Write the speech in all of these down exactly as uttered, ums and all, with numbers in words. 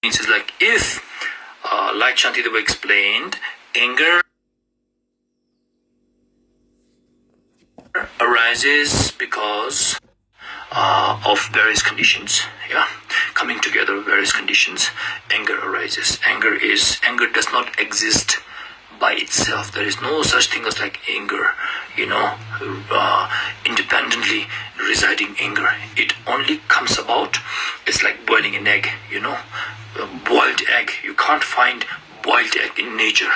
It's like if, uh, like Shantideva explained, anger arises because uh, of various conditions. Yeah, coming together of various conditions, anger arises. Anger is anger does not exist by itself. There is no such thing as like anger, you know, uh, independently residing anger. It only comes about. It's like boiling an egg, you know. A boiled egg. You can't find boiled egg in nature.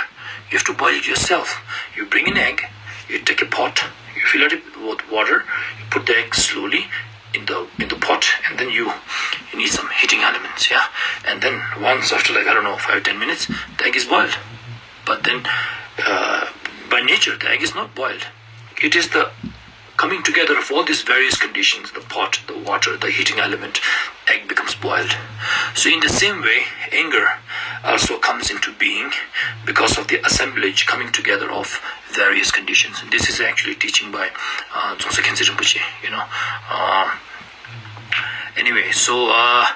You have to boil it yourself. You bring an egg, you take a pot, you fill it with water, you put the egg slowly in the in the pot, and then you you need some heating elements, yeah. And then once after, like, I don't know, five ten minutes, the egg is boiled. But then, uh, by nature, the egg is not boiled. It is the coming together of all these various conditions, the pot, the water, the heating element, egg becomes boiled. So in the same way, anger also comes into being because of the assemblage coming together of various conditions. This is actually teaching by uh, Dzongsa Khyentse Rinpoche, you know. Uh, anyway, so uh,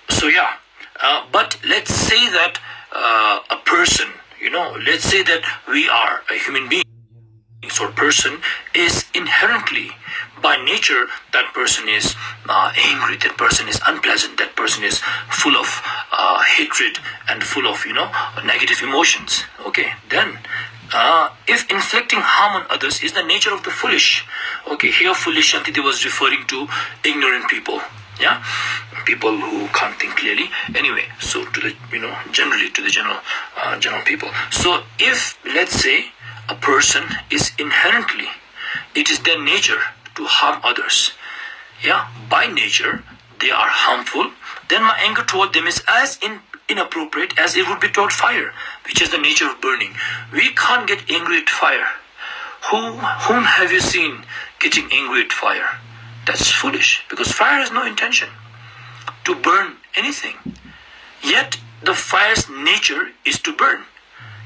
so yeah. Uh, but let's say that uh, a person, you know, let's say that we are a human being or person is inherently, by nature, that person is uh, angry, that person is unpleasant, that person is full of uh, hatred and full of, you know, negative emotions. Okay, then uh, if inflicting harm on others is the nature of the foolish, okay, here foolish Shantideva was referring to ignorant people, yeah, people who can't think clearly. Anyway, so to the, you know, generally to the general uh, general people. So if, let's say, a person is inherently, it is their nature to harm others, yeah, by nature they are harmful, then my anger toward them is as in, inappropriate as it would be toward fire, which is the nature of burning. We can't get angry at fire. Who, whom have you seen getting angry at fire? That's foolish, because fire has no intention to burn anything. Yet the fire's nature is to burn.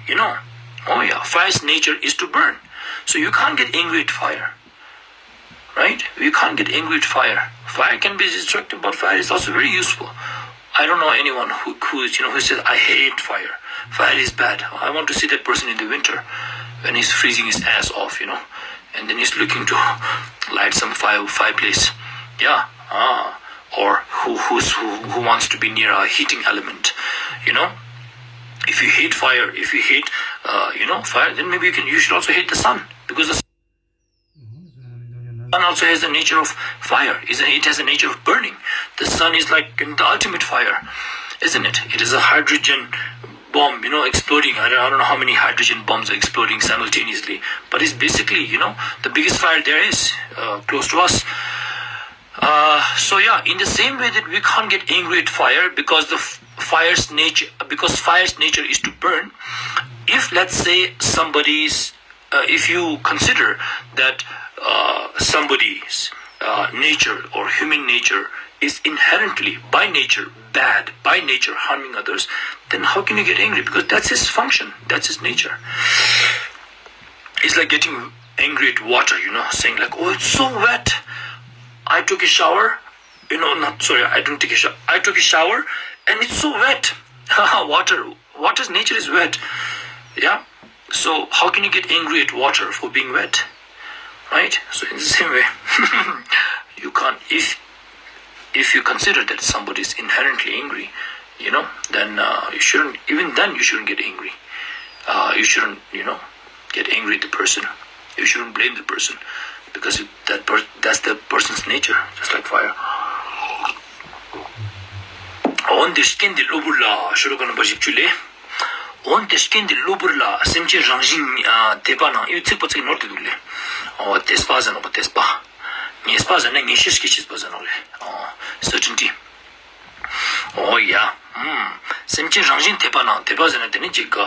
You know, oh yeah, fire's nature is to burn. So you can't get angry at fire. Right? You can't get angry at fire. Fire can be destructive, but fire is also very useful. I don't know anyone who, who is, you know, who says, "I hate fire. Fire is bad." I want to see that person in the winter when he's freezing his ass off, you know, and then he's looking to light some fire, fireplace. Yeah. Ah. Or who, who's, who, who wants to be near a heating element, you know? If you hate fire, if you hate, uh, you know, fire, then maybe you can, you should also hate the sun, because the sun also has the nature of fire, isn't it? It has the nature of burning. The sun is like, you know, the ultimate fire, isn't it? It is a hydrogen bomb, you know, exploding. I don't, I don't know how many hydrogen bombs are exploding simultaneously, but it's basically, you know, the biggest fire there is uh, close to us. Uh, so yeah, in the same way that we can't get angry at fire because the f- fire's nature, because fire's nature is to burn. If, let's say, somebody's uh, if you consider that uh, somebody's uh, nature or human nature is inherently, by nature, bad, by nature harming others, then how can you get angry? Because that's his function, that's his nature. It's like getting angry at water, you know, saying like, "Oh, it's so wet. I took a shower." You know, not, sorry, I didn't take a shower. I took a shower and it's so wet. Water, water's nature is wet. Yeah. So how can you get angry at water for being wet? Right? So in the same way, you can't, if if you consider that somebody is inherently angry, you know, then uh, you shouldn't, even then you shouldn't get angry. Uh, you shouldn't, you know, get angry at the person. You shouldn't blame the person because it, that per- that's the person's nature, just like fire. འོན་ཏེ་རྐྱེན་འདི་གློ་བུར་ལ། ཤོ་ལོ་ཀ་ནམ་བར་བཞི་བཅུ་ལས། འོན་ཏེ་རྐྱེན་འདི་གློ་བུར་ལ། སེམས་ཅན་རང་བཞིན་ཨ་དད་པ་ནང་། ཨི་ཚིག་པོ་ཚིག་ནོར་ཏེ་འདུག་ལེ། འོ་དད་པ་ཟེར་ནོག་པ། དད་པ། ངེས་པ་ཟེར་ན་ངེས་ཤེས་སྐྱེ་ཅེས་པ་ཟེར་ནོག་ལེ། འོ་སར་ཊིན་ཊི། འོ་ཡ། ཨུམ། སེམས་ཅན་རང་བཞིན་དད་པ་ནང་། དད་པ་ཟེར་ན་དེ་ནི་ཅིག་ག་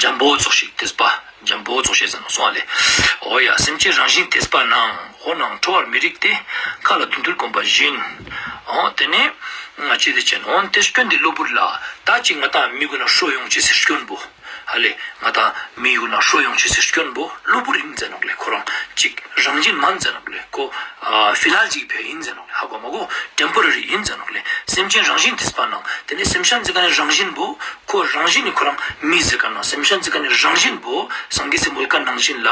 འཇམ་པོ་ཙོགས་ཤིག་དད་པ། འཇམ་པོ་ཙོགས་ཤིག་ཟེར་ནོག་སོང་ཨ་ལེ། འོ་ཡ། སེམས་ཅན་རང་བཞིན་དད་པ་ནང་། འོ་ནང་ཁྲོ་བར་མི་རིགས་ཏེ། མཁའ་ལ་དུང་དུར་གོམས་པ་བཞིན། འོ་དེ་ནས་ང་ཅི་དེ་ཅན། འོན་ཏེ་སྐྱོན་འདི་གློ་བུར་ལ། ད་ཅིག་ང་ཏང་མི་གུན་ལ་ཤོ་ཡོང་ཅེས་སི་སྐྱོན་པོ། ཧ་ལེ་ང་དང་མི་ཡུལ་ན་ཧྲོ་ཡོང་ཅེས་སི་སྐྱོན་པོ་གློ་བུར་ཡིན་ཟེར་ནོག་ལེ། ཁོ་རང་ཅིག་རང་བཞིན་མན་ཟེར་ནོག་ལེ། ཁོ་ཨ་ཕི་ལ་ཧལ་ཅིག་ཕི་ཡིན་ཟེར་ནོག་ལེ། ཧ་གོ་མ་གོ། ཊེམ་པོ་ར་རི་ཡིན་ཟེར་ནོག་ལེ། སེམས་ཅན་རང་བཞིན་ཏེ་སྤ་ནང་ཏེ་ནེ་སེམས་ཅན་ཟེར་ཁན་ནི་རང་བཞིན་པོ་ཁོ་རང་བཞིན་ནི་ཁོ་རང་མི་ཟེར་ཁན་ནང་སེམས་ཅན་ཟེར་ཁན་ནི་རང་བཞིན་པོ་སངས་རྒྱས་སི་མོལ་ཁན་ནང་བཞིན་ལ་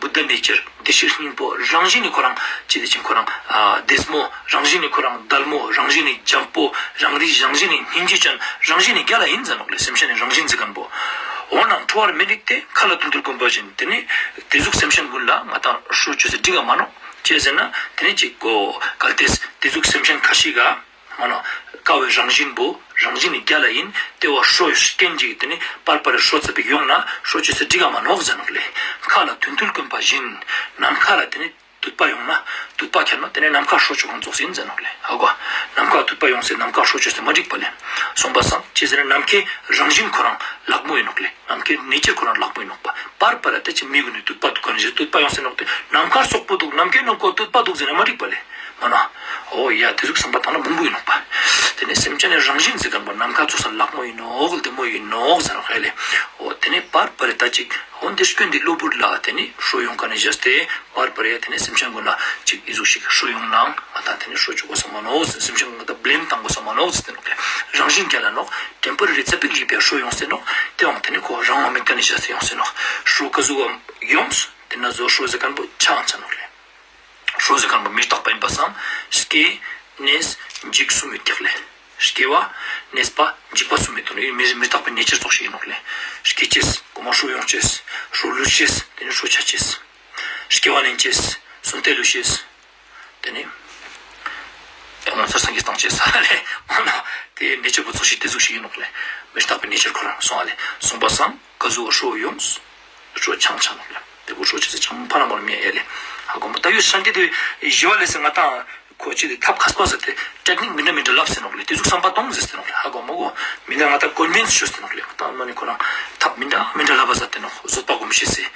བུདྡྷ་ནེ་ཅར་བདེ་གཤེགས་སྙིང་པོ་རང་བཞིན་ནི་ཁོ་རང་ཅི་ཏེ་ཅིག་ཁོ་རང་ཨ་བདེ་མོ་རང་བཞིན་ནི་ཁོ་རང་དལ་མོ་རང་བཞིན་ནི་འཇམ་པོ་རང་རིག་རང་བཞིན་ནི་སྙིང་རྗེ་ཅན་རང་བཞིན་ནི་རྒྱལ་ལ་ཡིན་ཟེར་ནོག་ལེ། སེམས་ཅན་ནི་རང་བཞིན་ཟེར་ཁན་པོ། འོ་ནང་ཁྲོ་བར་མི་རིགས་ཏེ་མཁའ་ལ་དུད་འཐུལ་གོམ་པ་བཞིན། ཏེ་ནེ་ཏེ་ཟུག་སེམས་ཅན་ཀུན་ལ་ང་དང་ཧྲོ་ཅོས་སེ་འགྲིག་ག་མ་ནོག་ཅི་ཟེར་ན་ཏེ་ནེ་ཅིག་གོ་གལ་ཏེ་ཏེ་ཟུག་སེམས་ཅན་ཁ་ཤས་ཀ་མ་ནོག་ཀ་བོའི་རང་བཞིན་པོ་རང་བཞིན་ནི་རྒྱལ་ལ་ཡིན། ཏེ་བོ་ཧྲོ་རྐྱེན་ཅིག་ཏེ་ནེ་པར་པར་ཧྲོ་ཙ་པིག་ཡོང་ན་ཧྲོ་ཅོས་སེ་འགྲིག་ག་མ་ནོག་ཟེར་ནོག་ལེ། མཁའ་ལ་དུད་འཐུལ་གོམ་པ་བཞིན། ནམ་མཁའ་ལ་ཏེ་ནེ་དུད་པ་ཡོང་ན་དུད་པ་ཁྱེར་ན་ཏེ་ནེ་ནམ་མཁའ་ཧྲོ་ཅོ་ཁན་ཙོགས་ཡིན་ཟེར་ནོག་ལེ། ཧ་གོ། ནམ་མཁའ་དུད་པ་ཡོང་སེ་ནམ་མཁའ་ཧྲོ་ཅོས་སེ་མ་འགྲིག་པ་ལེ། སོང་པ་སང་ཅི་ཟེར་ན་ནམ་མཁའི་རང་བཞིན་ཁོ་རང་ལག་མོ་ཡིན་ནོག་ལེ། ནམ་མཁའི་ནེ་ཅར་ཁོ་རང་ལག་མོ་ཡིན་ནོག་པ། པར་པར་ཏེ་ཅི་མི་གུན་ནི་དུད་པ་དུད་ཁན་ནི་དུད་པ་ཡོང་སེ་ནོག་ཏེ་ནམ་མཁའ་སོག་པོ་དུག་ནམ་མཁའི་ནང་ཀོ་དུད་པ་དུག་ཟེར་ན་མ་འགྲིག་པ་ལེ། མ་ན། འོ་ཡ་ཏེ་ཟུག་སམ་པ་ཏང་ན་བུང་བུ་ཡིན་ནོག་པ། ཏེ་ནེ་སེམས་ཅན་ནི་རང་བཞིན་ཟེར་ཁན་པོ་ནམ་མཁའ་ཙོགས་ལག་མོ་ཡིན་ནོག་བདེ་མོ་ཡིན་ནོག་ཟེར་ནོག་ཧ་ལེ། འོ་ཏེ་ནེ་པར་པར་ཏ་ཅིག་འོ་ཏེ་སྐྱོན་ཏེ་གློ་བུར་ལ་ཏེ་ནེ་ཧྲོ་ཡོང་ཁན་ནི་བཞག་སྟེ་པར་པར་ཡ་ཏེ་ནེ་སེམས་ཅན་ཀུན་ལ་ཅིག་ཨི་ཟུག་ཤིག་ཧྲོ་ཡོང་ནའང་ང་དང་ཏེ་ནེ་ཧྲོ་ཅོ་གོས་ས་མ་ནོག་ཟེར། སེམས་ཅན་ཀུན་ལ་བླེམ་ཏང་གོས་ས་མ་ནོག་ཟེར་ཏེ་ནོག་ལེ། རང་བཞིན་རྒྱལ་ལ་ནོག་ཊེམ་པོ་རེ་རི་ཙ་པིག་ཞིག་པའི་ཧྲོ་ཡོང་སེ་ནོག་ཏེའང་ཏེ་ནེ་ཁོ་རང་ངོ་མེད་ཁན་ནི་བཞག་སྟེ་ཡོང་སེ་ནོག་ཧྲོ་ཀ་ཟུག་ག་ཡོངས་ཏེ་ན་ཟོ་ཧྲོ་ཟེར་ཁན་པོ་ཆའང་ཆ་ནོག་ལེ། ཧྲོ་ཟེར་ཁན་པོ་མི་རྟག་པ་ཡིན་པ་སང་སྐྱེ་གནས་འཇིག་གསུམ་ཡོད་ཀྱག་ལེ། སྐྱེ་བ་གནས་པ་འཇིག་པ་གསུམ་ཡོད་དོ་ནི་མི་མི་རྟག་པའི་ནེ་ཅར་ཙོགས་ཤིག་ཡིན་ནོག་ལེ། སྐྱེ་ཅེས་གོ་མ་ཧྲོ་ཡོང་ཅེས་ཧྲོ་ལུས་ཅེས་ཏེ་ནེ་ཧྲོ་ཆ་ཅེས། སྐྱེ་བ་ལེན་ཅེས་གསུམ་ཏེ་ལུས་ཅེས། ཏེ་ནེ་ངོ་མཚར་སངས་རྒྱས་བཏང་ཅེས་ས་ལེ། མ་ན་ཏེ་ནེ་ཅར་པོ་ཙོགས་ཤིག་ཏེ་ཟུག་ཤིག་ཡིན་ནོག་ལེ། མི་རྟག་པའི་ནེ་ཅར་ཁོ་རང་སོང་ཨ་ལེ། སོང་པ་སང་ཀ་ཟུག་ཧྲོ་ཡོངས། ཧྲོ་ཆང་ཆང་ནོག་ལེ། ཏེ་བོ་ཧྲོ་ཅི་ཟེར་ཆང་ཕ་ར་མོར་མི་ཡ་ལེ། ཧ་གོ་མ་ད་ཡོད་སངས་རྒྱས་ཏེ་ཞི་བ་ལྷས་ང་དང་ཁོ་ཅི་ཏེ་ཐབས་མཁས་པ་ཟེར་ཏེ་ཊེག་ནིག་མི་འདྲ་མི་འདྲ་ལབ་སེ་ནོག་ལེ། ཏེ་ཟུག་སམ་པ་ཏོང་ཟེར་ཏེ་ནོག་ལེ། ཧ་གོ་མ་གོ། མི་འདྲ་ང་དང་ཀོན་བིན་སི་ཅོས་ཏེ་ནོག་ལེ། ང་དང་མ་ནེ་ཁོ་རང་ཐབས་མི་འདྲ་མི་འདྲ་ལབ་པ་ཟེར་ཏེ་ནོག་བཟོད་པ་སྒོམ་ཤེས་སེ།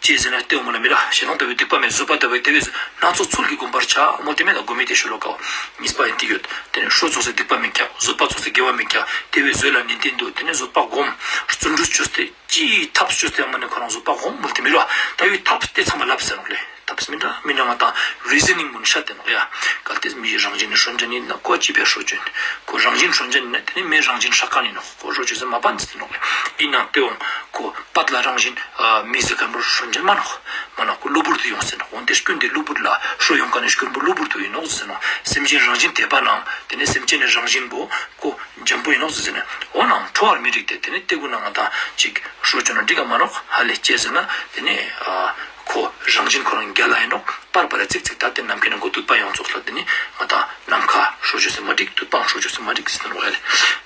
ཅི་ཟེར་ན་ཏེ་འོ་མ་ན་མི་ར་ཞེ་སྡང་ལྟ་བུའི་སྡིག་པ་མེད། བཟོད་པ་ལྟ་བུའི་ཏེ་བས་སྣ་ཚོགས་ཚུལ་གྱིས་བསྒོམ་པར་བྱ། མོལ་ཏེ་མེད་ལ་སྒོམ་མི་ཏེ་ཤོ་ལོ་ཀའོ། གཉིས་པ་ཡིན་ཏེ་ཡོད། ཏེ་ནེ་ཧྲོ་ཙོགས་སེ་སྡིག་པ་མེད་ཀྱག་བཟོད་པ་ཙོགས་སེ་དགེ་བ་མེད་ཀྱག་ཏེ་བས་བཟོད་ལ་ནན་ཏན་དུ་ཏེ་ནེ་བཟོད་པ་སྒོམ། བརྩོན་འགྲུས་ཅོས་ཏེ་ཅི་ཐབས་ཅོས་ཏེ་མ་ནེ་ཁོ་རང་བཟོད་པ་སྒོམ་མོལ་ཏེ་མི་ར་ད་ཡོད་ཐབས་ཏེ་ཚང་མ་ལབ་སེ་ནོག་ལེ། ཐབས་མི་འདྲ་མི་འདྲ་ང་དང་རི་ཟི་ནིང་མུན་ཤད་དེ་ནོག་ཡ། གལ་ཏེ་མི་ཡི་རང་བཞིན་ནི་སྲོལ་འབྱེད་ཡིན་ན་ཀོ་ཅི་པའི་སྲོལ་འབྱེད་ཡིན། ཁོ་རང་བཞིན་སྲོལ་འབྱེད་ཡིན་ན་ཏེ་ནི་མི་རང་བཞིན་ཧྲག་ཁན་ཡིན་ནོག་ཁོ་ཧྲོ་ཅོས་སེ་མ་པ་ནི་ཟེར་ཏེ་ནོག་ལེ། ཡིན་ན་ཏེའང་ཁོ་པད་ལ་རང་བཞིན་ཨ་མི་ཟེར་ཁན་པོ་སྲོལ་འབྱེད་མ་ནོག་མ་ན་ཁོ་གློ་བུར་དུ་ཡོང་སེ་ནོག་འོན་ཏེ་སྐྱོན་ཏེ་གློ་བུར་ལ་ཧྲོ་ཡོང་ཁན་ནི་སྐྱོན་པོ་གློ་བུར་དུ་ཡིན་ནོག་ཟེར་ནོག་སེམས་ཅན་རང་བཞིན་དད་པ་ནང་ཏེ་ནི་སེམས་ཅན་ནི་རང་བཞིན་པོ་ཁོ་འཇམ་པོ་ཡིན་ནོག་ཟེར་ནས། འོ་ནང་ཁྲོ་བར་མི་རིགས་ཏེ་ཏེ་ནི་ཏེ་གུན་ན་ང་དང་ཅིག་ཧྲོ་ཅོ་ན་འགྲིག་ག་མ་ནོག་ཧ་ལེ་ཅི་ཟེར་ན་ཏེ་ནི་ཨ་ཁོ་རང་བཞིན་ཁོ་རང་རྒྱལ་ལ་ཡིན་ནོག་པར་པར་ཙིག་ཙིག་ད་ཏེ་ནམ་མཁའི་ནང་ཁོ་དུད་པ་ཡོང་ཙོགས་ལ་ཏེ་ནི་ང་དང་ནམ་མཁའ་ཧྲོ་ཅོས་སེ་མ་འགྲིག་དུད་པའང་ཧྲོ་ཅོས་སེ་མ་འགྲིག་ཟེར་ནོག་ཧ་ལེ།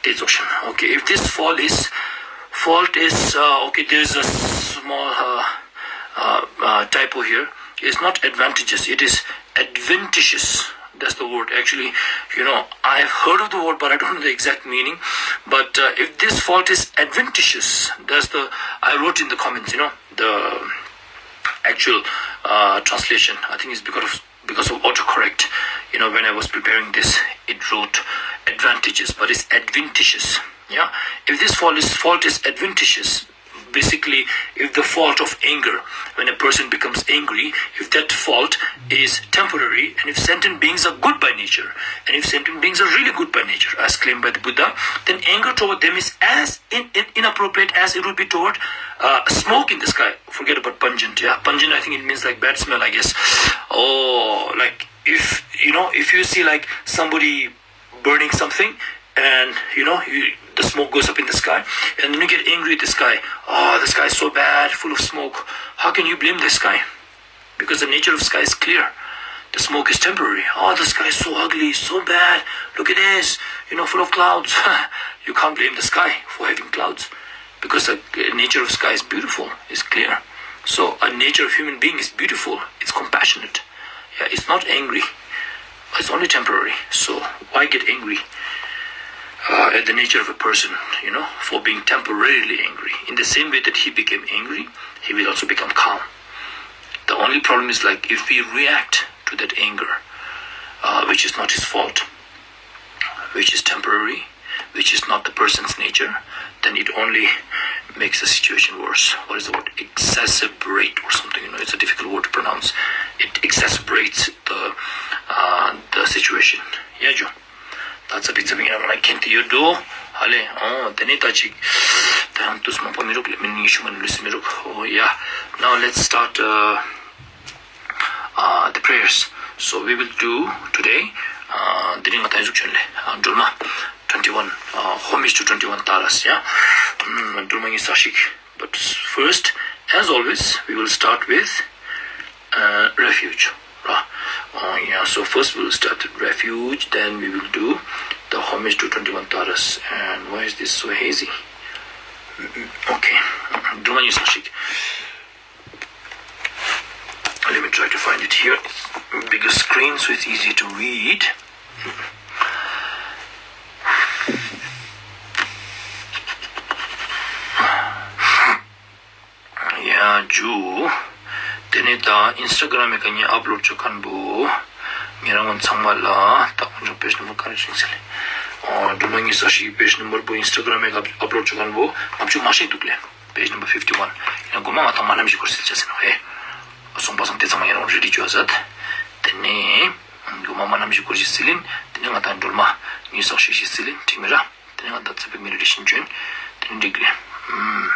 ཏེ་ཙོགས་ཤིག Okay, if this fault is, fault is, uh, okay, there is a small, uh, uh, uh, typo here. It's not advantageous, it is adventitious. That's the word. Actually, you know, I've heard of the word, but I don't know the exact meaning. But uh, if this fault is adventitious, that's the, I wrote in the comments, you know, the actual uh, translation. I think it's because of, because of autocorrect. You know, when I was preparing this, it wrote advantageous, but it's adventitious. Yeah, if this fault is fault is adventitious, basically, if the fault of anger, when a person becomes angry, if that fault is temporary, and if sentient beings are good by nature, and if sentient beings are really good by nature, as claimed by the Buddha, then anger toward them is as in, in, inappropriate as it would be toward uh, smoke in the sky. Forget about pungent. Yeah, pungent, I think it means like bad smell, I guess. Oh, like if you know, if you see like somebody burning something, and you know, you, the smoke goes up in the sky, and then you get angry at the sky. Oh, the sky is so bad, full of smoke. How can you blame the sky? Because the nature of sky is clear. The smoke is temporary. Oh, the sky is so ugly, so bad. Look at this, you know, full of clouds. You can't blame the sky for having clouds, because the nature of sky is beautiful, it's clear. So a nature of human being is beautiful, it's compassionate. Yeah, it's not angry. It's only temporary. So why get angry uh, at the nature of a person, you know, for being temporarily angry? In the same way that he became angry, he will also become calm. The only problem is like if we react to that anger, uh, which is not his fault, which is temporary, which is not the person's nature, then it only makes the situation worse. What is the word? Exacerbate or something. You know, it's a difficult word to pronounce. It exacerbates the uh, the situation. ཡ་ཇོ། ད་ཙ་པིག་ཙ་པིག་ཡང་ང་ཁྱེན་ཏེ་ཡོད་འགྲོ། ཧ་ལེ། ཨོ། དེ་ནས་ད་ཅིག་ད་ཡང་དུས་མང་པོ་མི་རུག་ལེ། མི་ནི་ཉི་ཤུ་མ་ནི་ལུས་སི་མི་རུག་ཨོ་ཡ། Now let's start uh, uh, the prayers. So we will do today. Uh, དེ་རིང་ང་ད་ཡི་ཟུག་ཆོན་ལེ། Uh, སྒྲོལ་མ་twenty-one, uh, homage to twenty-one Taras, yeah? སྒྲོལ་མ་ཉི་ཤུ་རྩ་གཅིག But first, as always, we will start with uh, refuge. Right? Oh, yeah, so first we will start with refuge, then we will do the homage to twenty-one Taras. And why is this so hazy? Mm, mm, okay. སྒྲོལ་མ་ཉི་ཤུ་རྩ་གཅིག Let me try to find it here. Bigger screen, so it's easier to read. ཡ་ཇུ། དེ་ནས་ད་ཨིན་སི་ཊ་གྷ་རམ་མི་ཀ་ངས་ཨབ་ལོཌ་ཅོ་ཁན་བོ། ཉེ་རང་ཚང་མ་ལ་ད་ཁོང་ཚོ་པེཇ་ནམ་བར་ཀ་རེ་ཞིག་ཟེར་ལེ། ཨོ། སྒྲོལ་མ་ཉི་ཤུ་རྩ་གཅིག་པེཇ་ནམ་བར་བོ་ཨིན་སི་ཊ་གྷ་རམ་མི་ཀ་ཨབ་ལོཌ་ཅོ་ཁན་བོ་ང་ཆུ་མ་ཤེས་འདུག་ལེ། Page number fifty-one. ཡང་གོ་མ་ང་ད་མ་ནམ་ཞིག་སྐོར་ཟེར་ཆ་ཟེར་ནོག་ཧེ། སོང་པ་སང་དེ་ཚང་མ་ཡང་རང་རེ་ཌི་ཅོ་ཨ་ཟད། དེ་ནས་གོ་མ་མ་ནམ་ཞིག་སྐོར་ཞིག་ཟེར་ལིན། དེ་ནས་ང་ད་སྒྲོལ་མ་ཉི་ཤུ་རྩ་གཅིག་ཞིག་ཟེར་ལིན། འགྲིག་མེད་ར། དེ་ནས་ང་ད་ཚེ་བའི་མེ་ཌི་ཊེ་ཤན་ཅོ་ཨིན། དེ་ནས་འགྲིག་ལེ། ཨུམ།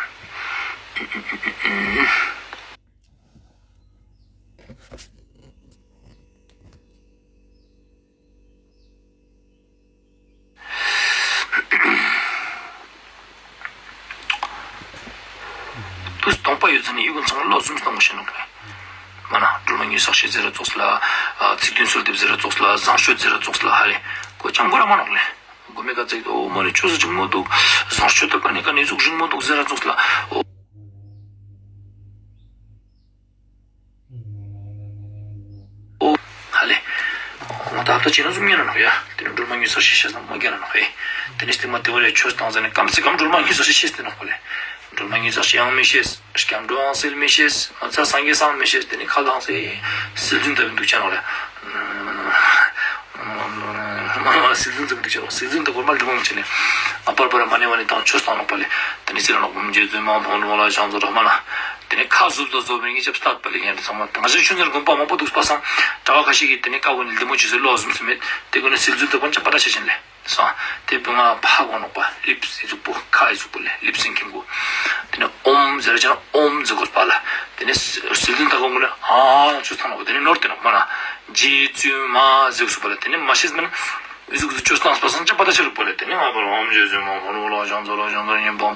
དུས་སྟོང་པ་ཡོད་ཚད་ནས་ཡིད་ཀུན་ཚང་མ་བློ་ཟུམ་སྟོང་བ་ཤེས་ནོག་ལེ། མ་ན་སྒྲོལ་མ་ཉི་ཤུ་རྩ་གཅིག་ཟེར་ར་ཙོགས་ལ། ཚིག་བདུན་གསོལ་འདེབས་ཟེར་ར་ཙོགས་ལ། བཟང་སྤྱོད་ཟེར་ར་ཙོགས་ལ་ཧ་ལེ། གོ་ཅང་གོ་ར་མ་ནོག་ལེ། གོ་མེ་ཀ་ཙིག་ཏུ་མ་ནི་ཆོས་སུ་རིང་མོ་འདུག་བཟང་སྤྱོད་ད་པ་ནི་ཀ་ནི་ཟུག་རིང་མོ་འདུག་ཟེར་ར་ཙོགས་ལ། ཨོ། ཧ་ལེ། ང་ད་ལྟ་ཅི་ན་ཟུག་ཉན་ན་ནོག་ཡ། དེ་ནས་སྒྲོལ་མ་ཉི་ཤུ་རྩ་གཅིག་ཤེས་ན་མ་རྒྱ་ན་ནོག་ཧེ། དེ་ནས་སྟིང་མ་དེ་བ་རེ་ཆོས་བཏང་ཟ་ནས་ཀམ་སེ་ཀམ་སྒྲོལ་མ་ཉི་ཤུ་རྩ་གཅིག་ཤེས་ཏེ་ནོག་པ་ལེ། སྒྲོལ་མ་ཉི་ཤུ་རྩ་གཅིག་ཡང་མི་ཤེས། སྐྱབས་འགྲོའང་སིལ་མི་ཤེས། ང་ཚ་སངས་རྒྱས་སང་མི་ཤེས། དེ་ནས་ཁ་ལ་སེ་སིལ་རྫུན་ལྟ་བུ་འདུག་ཅ་ནོག་ལེ། སིལ་རྫུན་ལྟ་བུ་འདུག་ཅ་ནོག་སིལ་རྫུན་ད་གོར་མ་ལྡི་མོ་མི་ཆེ་ནས། ཨ་པར་པར་མ་ནེ་བ་ནི་དང་ཆོས་བཏང་ནོག་པ་ལེ། དེ་ནས་སིལ་ནོག་བུམ་རྒྱས་རྫུན་མ་བོན་རོ་ལ་ཞང་ཚོ་ར་མ་ན། དེ་ནས་ཁ་ཟུབ་ཏོ་ཟོ་བའི་ངེས་ཅབ་སྟབས་པ་ལེ་ཡང་དེ་ཚང་མ་ང་ཞིག་ཆུང་ཟེར་དགོན་པ་མང་པོ་འདུག་པ་སང་གྲྭ་བ་ཁ་ཤས་ཀྱིས་དེ་ནས་ཀ་བོ་ནི་ལྡི་མོ་ཆུ་ཟེར་བློ་ཟུམ་སེ་མེད། དེ་གོ་ནས་སིལ་རྫུན་ད་གོར་ཅ་པ་ད་ཤེས་ཆེན་ལེ། སོང་། དེ་བུ་ང་ཕ་གོ་ནོག་པ། ལིབ་སི་ཟུག་པོ་ཁ་ཡི་ཟུག་པོ་ལེ། ལིབ་སིང་ཀིང་གོ། དེ་ནས་ཨོམ་ཟེར་ཅང་ཨོམ་ཟེར་གོས་པ་ལ། དེ་ནས་སིལ་རྫུན་ད་གོ་ངུ་ལེ། ཨ་ཆུ་ཚང་ནོག་པ། དེ་ནས་ནོར་ཏེ་ནོག་མ་ན། རྗེ་བཙུན་མ་ཟེར་གོས་པ་ལ། དེ་ནས་མ་ཤེས་མེད་ན། ཨི་ཟུག་ཟུག་ཆོས་བཏང་པ་སང་ཅ་པ་ད་ཆ་རུག་པ་ལེ། དེ་ནས་ང་པར་ཨོམ་རྗེ་བཙུན་མ་མ་ནོ་ལ་ཞང་ཚོ་ལ་ཞང་ཚོ་ཉན་པོམ།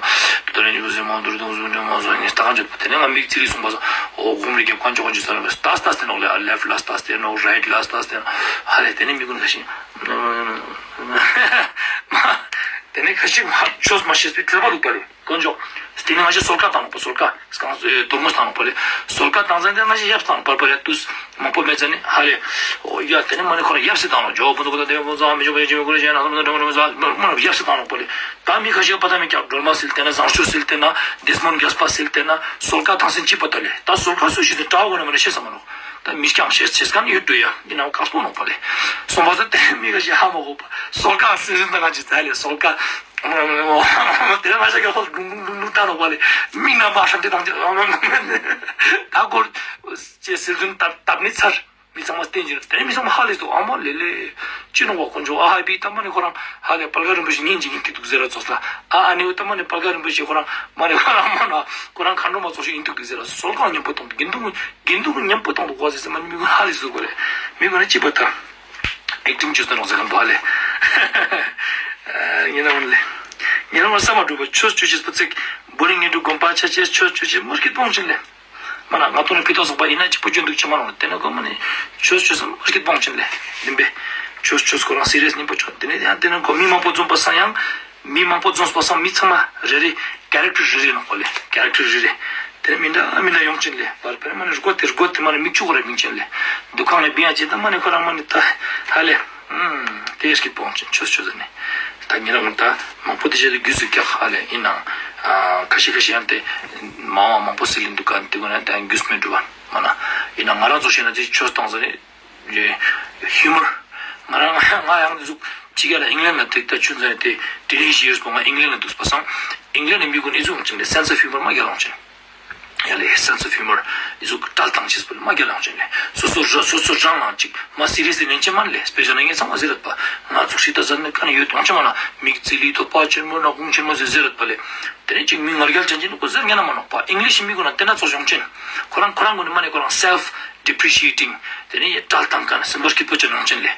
དེ་ནས་རྗེ་བཙུན་མ་དུར་དུང་ཟུང་ཉན་མ་སོང་ངས་ད་གང་ཅོ། དེ་ནས་ང་མིག་ཙི་རི་སོང་པ་སང་ཨོ་གོམ་རི་རྒྱབ་ཁན་ཅོ་ཁན་ཅོ་ས་ར་བས་ལྟ་ལྟ་སྟེ་ནོག་ལེ། ཨ་ལེཕ་ལ་ལྟ་སྟེ་ནོག་རའིཊ་ལ་ལྟ་སྟེ་ནོག་ཧ་ལེ། དེ་ནས་མི་གུན་ཁ་ཤས། དེ་ནས་ཁ་ཤས་ཆོས་མ་ཤེས་པའི་ཐལ་བ་འདུག་པ་རེད། དཀོན་མཆོག་དེ་ནས་ང་ཞིག་གསོལ་ཁ་བཏང་ནོག་པ། གསོལ་ཁ་སྐང་དོར་མོ་བཏང་ནོག་པ་ལེ། གསོལ་ཁ་བཏང་ཙང་དེ་ང་ཞིག་ཡབ་བཏང་ནོག་པ་ལེ། དུས་མང་པོ་མེད་ཙང་ནི་ཧ་ལེ། ཨོ་ཡ་དེ་ནས་མ་ནི་ཁོ་རང་ཡབ་སི་བཏང་ནོག་ཇོ་བོ་ཙོ་བོ་ཙོ་དེ་བོ་ཙོ་མི་ཇོ་བོ་ཇི་མི་ཁོ་རེ་ཇེ་ན་ཙོ་མི་ཙོ་མི་ཙོ་མ་ནི་ཡབ་སི་བཏང་ནོག་པ་ལེ། ད་མི་ཁ་ཤས་པ་ད་མི་སྐྱབས་སྒྲོལ་མ་སིལ་ཏེ་ན་བཟང་སྤྱོད་སིལ་ཏེ་ན་དེ་སྨོན་རྒྱས་པ་སིལ་ཏེ་ན་གསོལ་ཁ་བཏང་སེ་ཅི་པ་ད་ལེ། ད་གསོལ་ཁ་སུ་ཞིག་ཏེ་གྲྭ་བ་ན་མ་ནི་ཤེས་ས་མ་ནོག་ད་མི་སྐྱང་ཤེས་ཆེས་ཁན་ཡོད་འགྲོ་ཡ། ཡིན་ནའང་ཁག་པོ་ནོག་པ་ལེ། སོང་པ་ས་དེ་མི་ཁ་ཤས་ཧ་མ་གོ་པ་གསོལ་ཁ་སིལ་ཏེ་ན་གང་ཅི་ད་ལེ་གསོལ་ཁ། དེ་ན་ང་ཞག་གི་ཧོ་ལུང་ལུང་ལུང་ལུང་ལྟ་ནོག་པ་ལེ། མིག་ནང་མ་ཧྲམ་ཏེ་དང་ཅི་ད་གོར་ཅེ་སིལ་རྫུན་ཏབ་ཏབ་ནི་ཚར། མི་ཚང་མ་བསྟན་གྱི་རེད། དེ་ནས་མི་ཚང་མ་ཧ་ལས་སོ། ཨ་མ་ལེ་ལེ། ཅི་ནོག་པ་དཀོན་མཆོག་ཨ་ཧ་བི་ད་མ་ནི་ཁོ་རང་ཧ་ལས་པར་ག་རིན་པོ་ཆེ་ཉིན་གཅིག་ཡིན་གྱི་འདུག་ཟེར་ར་ཙོགས་ལ། ཨ་ཨ་ནི་འོ་ད་མ་ནི་པར་ག་རིན་པོ་ཆེ་ཁོ་རང་མ་ནི་ཁོ་རང་མ་ན་ཁོ་རང་མཁའ་འགྲོ་མ་ཙོགས་ཤིག་ཡིན་འདུག་ཟེར་ར། གསོལ་ཁ་མཉམ་པོ་གཏོང་དགེ་འདུན་དགེ་འདུན་མཉམ་པོ་གཏོང་དུ་གོ་ཟེར་ཟེར་མ་ནི་མི་ཧ་ལས་སོ་གོ་རེ། མི་གོ་ནི་ཅི་པ་ད་ཨེག་ཊིང་ཅོས་ཏེ་ནོག་ཟེར་གམ་པ་ལེ། ཉེ་རང་ལེ། ཉེ་རང་ས་མ་འགྲོ་བ་ཆོས་ཆོས་ཅེས་པ་ཚིག་བོ་རིང་ངེ་འགྲོ་དགོན་པ་ཆ་ཆེས་ཆོས་ཆོས་ཅེས་མོར་གྱི་སྤོང་ཆེན་ལེ། མ་ན་ང་ཏོ་ནི་ཕི་ཏོ་སོགས་པ་ཡིན་ན་གཅིག་པོ་བརྗོད་འདུག་ཅི་མ་རུང་། དེ་ནི་གོ་མ་ནི་ཆོས་ཆོས་སམ་ཨར་ཀི་སྤོང་ཆེན་ལེ། ལིམ་པེ་ཆོས་ཆོས་ཁོ་རང་སི་རི་ཡས་ཉིན་པོ་ཆོས། དེ་ནི་ཡང་དེ་ནི་གོ་མི་མང་པོ་འཛོམས་པ་སང་ཡང་མི་མང་པོ་འཛོམས་པ་སང་མི་ཚང་མ་རེ་རེ་ཀེ་རེག་ཊར་རེ་རེ་ནོག་པ་ལེ། ཀེ་རེག་ཊར་རེ་རེ། དེ་ནི་མི་འདྲ་མི་འདྲ་ཡོང་ཆེན་ལེ། བར་བར་མ་ནི་རྒོད་དེ་རྒོད་དེ་མ་ནི་མིག་ཆུ་ཁོ་ར་མིང་ཆེན་ལེ། འདུ་ཁང་ནི་བི་ཡང་ཅི་ད་མ་ནི་ཁོ་རང་མ་ནི་ད་ཧ་ལེ། ཨུམ། དེ་ཨར་ཀི་སྤོང་ཆེན་ཆོས་ཆོས་ཟེར་ནས། ད་ཉེ་རང་ད་མང་པོ་དེ་བྱས་ཏེ་རྒྱུས་སུ་རྒྱག་ཧ་ལེ་ཡིན་ནའང་། ཁ་ཤས་ཁ་ཤས་ཡང་དེ་མང་བ་མང་པོ་ཟེར་ལེན་འདུག་ག་དེ་གོ་ན་ད་རྒྱུས་མེད་འགྲོ་བ་མ་ན། ཡིན་ནའང་ང་རང་ཚོ་བཤད་ན་དེ་ཆོས་བཏང་ཟེར་ནས་ཧིའུ་མར། ང་རང་ང་ཡང་དེ་ཟུག་ཅི་ག་ལ་ཨིང་ལན་ལ་དེ་ད་ཆུན་ཟེར་ནས་དེ་ཏི་ནེཇ་ཡིར་སི་པོ་ང་ཨིང་ལན་ལ་འདུག་པ་སང་། ཨིང་ལེན་ནི་མི་གུན་ནི་ཨི་ཟུག་ཅིག་ལེ་སེནས་ཨོཕ་ཧིའུ་མར་མ་རྒྱལ་ལོང་ཅན། ཡ་ལེ་སེནས་ཨོཕ་ཧིའུ་མར་ཨི་ཟུག་བྲལ་ཏང་ཅེས་པོ་ལེ་མ་རྒྱལ་ལོང་ཅན་ལེ། སོ་སོ་ར་སོ་སོ་རང་ལ་ཅིག་མ་སི་རི་ཡས་ལེན་ཅེས་མན་ལེ། སྤེ་ཞ་ན་ངས་ཚང་མ་ཟེར་རད་པ། ང་ཚོ་ཤི་ད་ཟ་ནེ་ཀ་ནེ་ཡོད་ཡོང་ཅེས་མ་ན་མིག་ཙི་ལི་ཐོ་པ་ཆེན་མོ་ན་ཁུང་ཆེན་མོ་ཟེར་ཟེར་རད་པ་ལེ། དེ་ནེ་ཅིག་མི་ང་རྒྱལ་ཅན་ཅིག་ནི་ཁོ་ཟེར་ཉན་ན་མ་ནོག་པ། ཨིང་ལིཤ་མི་གུན་ན་དེ་ན་ཚོགས་ཡོང་ཅན། ཁོ་རང་ཁོ་རང་གུན་ནི་མ་ནེ་ཁོ་རང་སེལཕ་ཌི་པི་རི་ཤི་ཡེ་ཊིང་། དེ་ནེ་བྲལ་ཏང་ཁན་སེམས་པ་སྐྱིད་པོ་ཅན་ཡོང་ཅན་ལེ།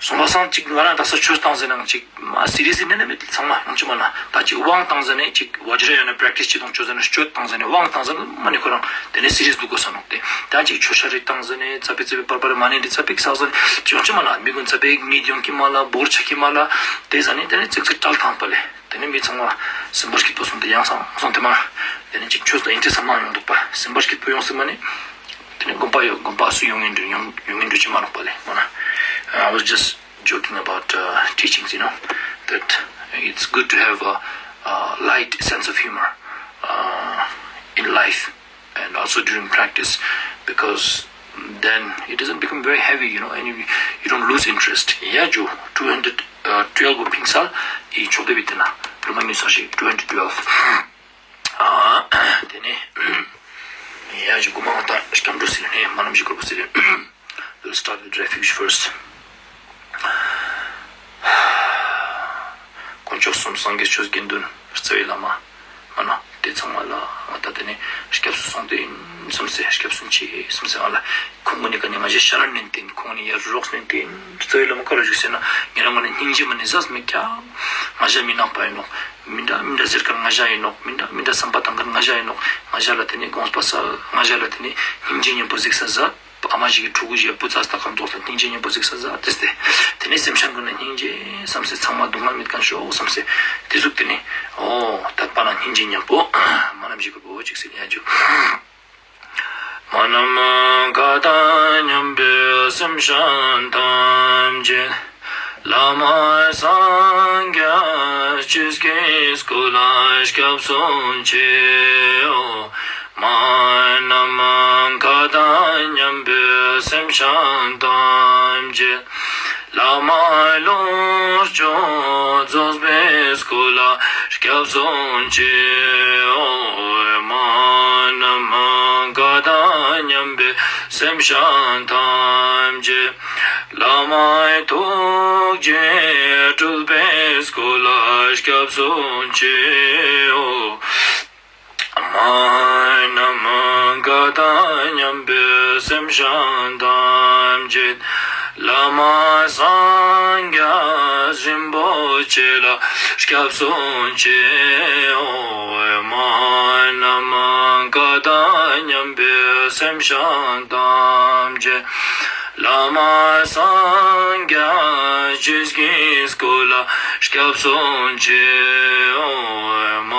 སོང་པ་སང་ཅིག་ང་རང་དག་ས་ཆོས་ཏང་ཟེར་ནའང་ཅིག་མ་སི་རི་ཡས་ལེན་ན་མེད་ཚང་མ་ཡོང་ཅེས་མ་ན། ད་ཅིག་དབང་ཏང་ཟེར་ནེ་ཅིག་བཛྲ་ཡ་ན་པྲེག་ཊིས་ཅིག་ཏང་ཆོས་ཟེར་ནེ་སྤྱོད་ཏང་ཟེར་ནེ་དབང་ཏང་ཟེར་ནེ་མ་ནེ་ཁོ་རང་དེ་ནེ་སི་རི་ཡས་དུག་གོས་ས་ནོག་ཏེ། ད་ཅིག་ཆོས་ཤ་རི་ཏང་ཟེར་ནེ་ཙ་པིག་ཙ་པིག་པར་པར་མ་ནེ་འདི་ཙ་པིག་ས་ཟེར་ནེ་ཅིག་ཡོང་ཅེས་མ་ན། མི་གུན་ཙ་པིག་མི་ཡོང་ཁན་མ་ལ་བོར་ཆ་ཁན་མ་ལ་དེ་ཟ་ནེ་དེ་ནེ་ཙིག་ཙིག་བྲལ་ཏང་པ་ལེ། དེ་ནེ་མི་ཚང་མ་སེམས་པ་སྐྱིད་པོ་སོང་སྟེ་ཡང་སང་སོང་སྟེ་མ། དེ་ནེ་ཅིག་ཆོས་ལ་ཨིན་ཊེ་རེསྚ་མ་ཡོང་དུག་པ། སེམས་པ་སྐྱིད་པོ་ཡོང་སྟེ་མ་ནེ། དེ་ནེ་དགོན་པ་ཡོད་དགོན་པ་སུ་ཡོང་ངིན་འདུག་ཡོང་ཡོང་ངིན་འདུག་ཅི་མ་ནོག་པ་ལེ་མ་ན། I was just joking about uh, teachings, you know, that it's good to have a, a light sense of humor uh, in life and also during practice, because then it doesn't become very heavy, you know, and you, you don't lose interest. ཡ་ཇུ་two hundred twelve བོ་ཕིང་སལ་ཨི་ཆོག་དེ་བི་ཏེ་ན་པྲ་མ་ཉུ་ས་ཤི་two hundred twelve. ཨ་དེ་ནེ་ཡ་ཇུ་གོ་མ་ང་ད་སྐྱབས་འགྲོ་ཟེར་ནེ་མ་ནམ་ཞིག་གོ་ཟེར། We'll start with refuge first. དཀོན་མཆོག་གསུམ་སངས་རྒྱས་ཆོས་དགེ་འདུན་རྩ་བའི་བླ་མ་མ་ན་དེ་ཚང་མ་ལ་ང་ད་དེ་ནེ་སྐྱབས་སུ་སོང་སྟེ་ཨིན་སམ་སེ་སྐྱབས་སུ་མཆི་སམ་སེ་ཨ་ལ་ཁོང་གུན་ནི་ཀ་ནེ་ང་ཞའི་ཤ་ར་ནན་ཏེ་ཨིན། ཁོང་གུན་ནི་ཡ་རོགས་ནན་ཏེ་ཨིན། རྩ་བའི་བླ་མ་ཀ་རུ་བཞུགས་ཟེར་ན་ཉེ་རང་ངོ་ནེ་སྙིང་རྗེ་མ་ནེ་ཟ་མེད་ཀྱག། ང་ཞ་མི་ནག་པ་ཨིན་ནོག། མི་འདྲ་མི་འདྲ་ཟེར་ཁན་ང་ཞ་ཨིན་ནོག། མི་འདྲ་མི་འདྲ་སམ་པ་ཏང་ཁན་ང་ཞ་ཨིན་ནོག། ང་ཞ་ལ་དེ་ནེ་དགོངས་པ་སལ། ང་ཞ་ལ་དེ་ནེ་སྙིང་རྗེ་ཉམ་པོ་གཟིགས་ས་ཟ། ཨ་མ་ཞིག་གི་ཕྲུ་གུ་ཞིག་བུ་ཚ་ས་ཁམ་ཙོགས་ལ་སྙིང་རྗེ་ཉམ་པོ་གཟིགས་ས་ཟ་དེ་སྟེ། དེ་ནེ་སེམས་ཅན་གུན་ལ་སྙིང་རྗེ་སམ་སེ་ཚང་མ་སྡུག་བསྔལ་མེད་ཁན་ཤོག་སམ་སེ་དེ་ཟུག་དེ་ནེ་འོ་དད་པ་ན་སྙིང་རྗེ་ཉམ་པོ་མ་ནམ་ཞིག་གི་བོ་ཅིག་སེ་ཡ་ཇུ། མ་ནམ་མཁའ་དང་མཉམ་པའི་སེམས་ཅན་ཐམས་ཅད་བླ་མ་སངས་རྒྱས་ཆོས་ཀྱི་སྐུ་ལ་སྐྱབས་སུ་མཆིའོ། མ་ནམ་མཁའ་དང་མཉམ་པའི་སེམས་ཅན་ཐམས་ཅད་བླ་མ་ལོངས་སྤྱོད་རྫོགས་པའི་སྐུ་ལ་སྐྱབས་སུ་མཆིའོ། མ་ནམ་མཁའ་དང་མཉམ་པའི་སེམས་ཅན་ཐམས་ཅད་བླ་མ་ཐུགས་རྗེ་སྤྲུལ་པའི་སྐུ་ལ་སྐྱབས་སུ་མཆིའོ། མ་ནམ་མཁའ་དང་མཉམ་པའི་སེམས་ཅན་ཐམས་ཅད་བླ་མ་སངས་རྒྱས་རིན་པོ་ཆེ་ལ་སྐྱབས་སུ་མཆིའོ། མ་ནམ་མཁའ་དང་མཉམ་པའི་སེམས་ཅན་ཐམས་ཅད་བླ་མ་སངས་རྒྱས་ཆོས་ཀྱི་སྐུ་ལ་སྐྱབས་སུ་མཆིའོ། མ་